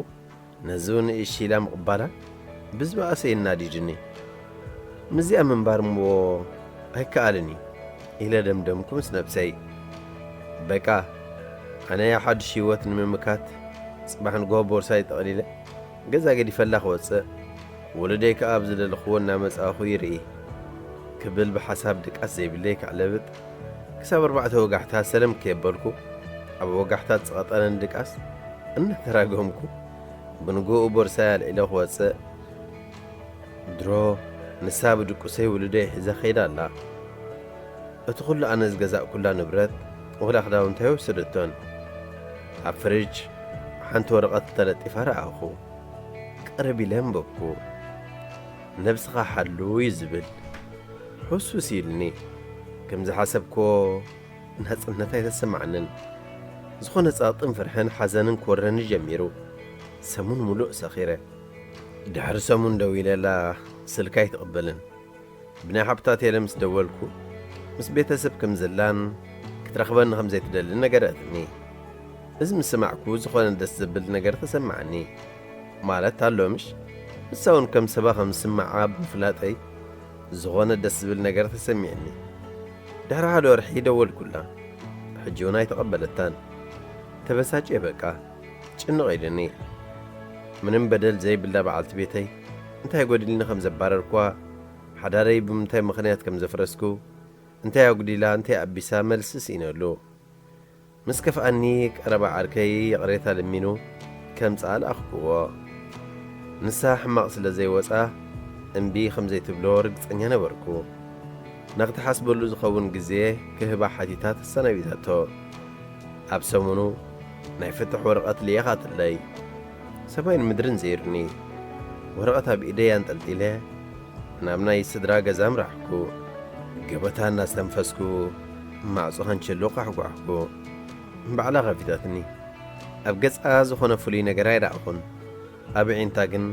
ነዚ እውን እሺ ኢላ ምቕባላ ብዝበኣሰ የናዲድኒ። ምስዚኣ ምንባር እሞ ኣይከኣልን እዩ ኢለ ደምደምኩ ምስ ነብሰይ። በቃ፣ ኣነ ሓድሽ ህይወት ንምምካት፣ ጽባሕ ንግሆ ቦርሳይ ጠቕሊለ ገዛ ገዲፈላ ክወጽእ፣ ወለደይ ከኣ ኣብ ዝደለኽዎ እናመጻእኹ ይርኢ፣ ክብል ብሓሳብ ድቃስ ዘይብለይ ከዕለብጥ፣ ክሳብ ኣርባዕተ ወጋሕታ ሰለም ከየበልኩ፣ ኣብ ወጋሕታ ዝጸቐጠረን ድቃስ እናተራገምኩ፣ ብንግሆኡ ቦርሳይ ኣልዒለ ክወጽእ፣ ድሮ ንሳ ብድቁሰይ ውሉደይ ሒዛ ከይዳ ኣላ። እቲ ኹሉ ኣነ ዝገዛእኩላ ንብረት፣ ወላ ክዳውንተይ ኣይወሰደቶን። ኣብ ፍሪጅ ሓንቲ ወረቐት ተለጢፋ ረኣኹ። ቅርብ ኢለ ኣንበብኩ። "ነብስኻ ሓሉ" እዩ ዝብል። ሕሱስ ኢልኒ። ከም ዝሓሰብክዎ ናጽነት ኣይተሰማዓንን። ዝኾነ ጸቕጥን ፍርሕን ሓዘንን ክወረኒ ጀሚሩ። ሰሙን ሙሉእ ሰኺረ። ድሕሪ ሰሙን ደዊለላ ስልካ ኣይትቕበልን። ብናይ ሓብታ ቴለ ምስ ደወልኩ፣ ምስ ቤተሰብ ከም ዘላን ክትረኽበኒ ከም ዘይትደልን ነገረትኒ። እዚ ምስ ሰማዕኩ ዝኾነ ደስ ዘብል ነገር ተሰማዓኒ። ማለት ኣሎ ምሽ? ንሳ እውን ከም ሰባ ከም ዝስምዓ ብምፍላጠይ ዝኾነ ደስ ዝብል ነገር ተሰሚዕኒ። ድሕሪ ሓደ ወርሒ ደወልኩላ። ሕጂ እውን ኣይተቐበለታን። ተበሳጭየ በቃ። ጭንቕ ኢሉኒ። ምንም በደል ዘይብላ በዓልቲ ቤተይ እንታይ ጎዲልኒ ከም ዘባረርኳ፣ ሓዳረይ ብምንታይ ምኽንያት ከም ዘፍረስኩ፣ እንታይ ኣጉዲላ እንታይ ኣቢሳ መልሲ ስኢነሉ። ምስ ከፍኣኒ ቀረባ ዓርከይ ይቕሬታ ለሚኑ ከምጽኣ ለኣኽክዎ። ንሳ ሕማቕ ስለ ዘይወጻ እምቢ ከም ዘይትብሎ ርግጸኛ ነበርኩ። ንኽትሓስበሉ ዝኸውን ግዜ ክህባ ሓቲታ ተሰናቢታቶ። ኣብ ሰሙኑ ናይ ፍትሕ ወረቐት ልኢኻትለይ። ሰማይን ምድርን ዘይሩኒ። ወረቐት ኣብ ኢደይ ኣንጠልጢለ ናብ ናይ ስድራ ገዛ ኣምራሕኩ። ገበታ እናስተንፈስኩ ማዕጾ ካንቸሎ ኳሕኳሕኩ። ባዕላ ከፊታትኒ። ኣብ ገጻ ዝኾነ ፍሉይ ነገር ኣይረኣኹን። ኣብ ኣዒንታ ግን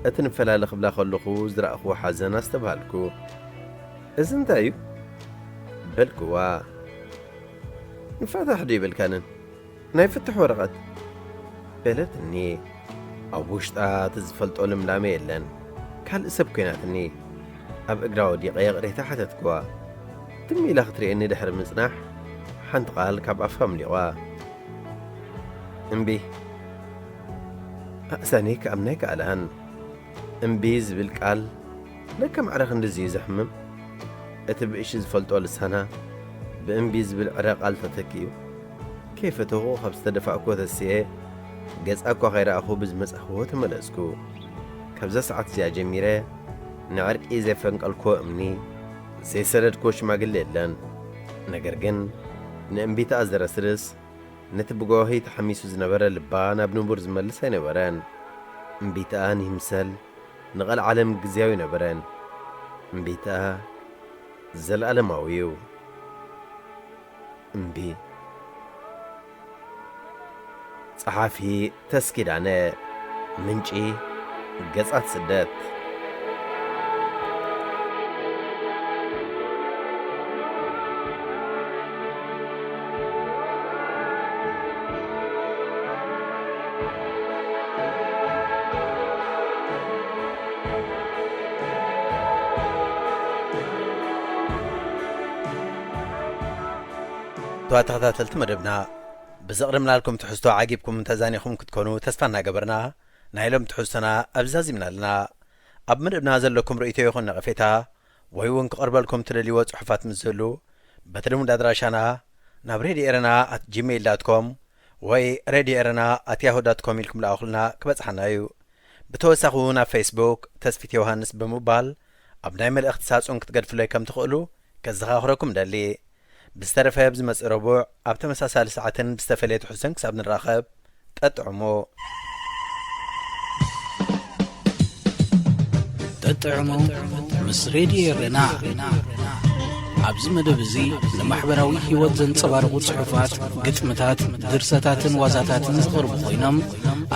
እቲ ንፈላለ ክብላ ከለኹ ዝረኣኹዎ ሓዘን ኣስተብሃልኩ። "እዚ እንታይ እዩ?" በልክዋ። "ንፋታሕ ዶ ይበልካንን? ናይ ፍትሕ ወረቐት?" በለትኒ። ኣብ ውሽጣ እቲ ዝፈልጦ ልምላመ የለን። ካልእ ሰብ ኮይናትኒ። ኣብ እግራ ወዲቐ ይቕሬታ ሓተትክዋ። ትም ኢላ ክትርእየኒ ድሕሪ ምጽናሕ፣ ሓንቲ ቃል ካብ ኣፋ ኣምሊቑዋ። "እምቢ!" ኣእዛነይ ክኣምና ኣይከኣላን። እምቢ ዝብል ቃል ለካ ማዕረ ክንድዚ እዩ ዘሕምም። እቲ ብእሺ ዝፈልጦ ልሳና ብእምቢ ዝብል ዕረ ቃል ተተኪኡ፣ ከይፈተኹ ካብ ዝተደፋእኩዎ ተሲኤ፣ ገጻ እኳ ከይረኣኹ ብዝመጻኹዎ ተመለስኩ። ካብዛ ሰዓት እዚኣ ጀሚረ ንዕርቂ ዘየፈንቀልኩዎ እምኒ፣ ዘይሰደድኩዎ ሽማግለ የለን። ነገር ግን ንእምቢተኣ ዘረስርስ፣ ነቲ ብጓሂ ተሓሚሱ ዝነበረ ልባ ናብ ንቡር ዝመልስ ኣይነበረን። እምቢተኣ ንይምሰል ንቐልዓለም ግዝያዊ ኣይነበረን። እምቢተኣ ዘለኣለማዊ እዩ። እምቢ። ጸሓፊ ተስኪዳነ። ምንጪ ገጻት ስደት። ተዋ ተኸታተልቲ መደብና፣ ብዘቕደምናልኩም ትሕዝቶ ዓጊብኩም ተዛኒኹም ክትኮኑ ተስፋ እናገበርና፣ ናይ ሎም ትሕዝቶና ኣብዚ ዛዚምና ኣለና። ኣብ መደብና ዘለኩም ርእይቶ ይኹን ነቐፌታ፣ ወይ እውን ክቐርበልኩም ትደልይዎ ጽሑፋት ምስ ዝህሉ፣ በቲ ልሙድ ኣድራሻና ናብ ሬድዮ ኤረና ኣት ጂሜይል ዳት ኮም ወይ ሬድዮ ኤረና ኣት ያሁ ዳት ኮም ኢልኩም ለኣኹልና ክበጽሓና እዩ። ብተወሳኺ እውን ኣብ ፌስቡክ ተስፊት ዮሃንስ ብምባል ኣብ ናይ መልእኽቲ ሳጹን ክትገድፉለይ ከም ትኽእሉ ከዘኻኽረኩም ደሊ። ብዝተረፈ ኣብዚ መጽእ ረቡዕ ኣብ ተመሳሳሊ ሰዓትን ብዝተፈለየ ትሕዝቶን ክሳብ ንራኸብ፣ ጠጥዕሙ። ጠጥዕሙ ምስ ሬድዮ ኤረና። ኣብዚ መደብ እዚ ንማሕበራዊ ህይወት ዘንጸባርቑ ጽሑፋት፣ ግጥምታት፣ ድርሰታትን ዋዛታትን ዝቐርቡ ኮይኖም፣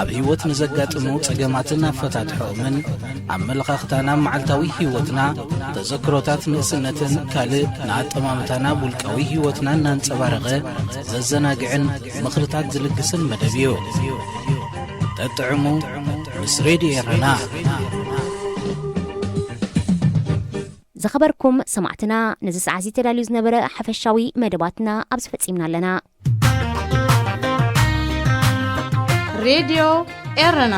ኣብ ህይወት ንዘጋጥሙ ጸገማትን ኣፈታትሖኦምን፣ ኣመለኻኽታና፣ መዓልታዊ ህይወትና፣ ተዘክሮታት ንእስነትን ካልእ ንኣጠማምታና፣ ውልቃዊ ህይወትና እናንጸባረቐ ዘዘናግዕን ምኽርታት ዝልግስን መደብ እዩ። ጠጥዕሙ ምስ ሬድዮ ኤረና። ዝኸበርኩም ሰማዕትና፣ ነዚ ሰዓት እዚ ተዳልዩ ዝነበረ ሓፈሻዊ መደባትና ኣብዚ ፈጺምና ኣለና። ሬድዮ ኤረና።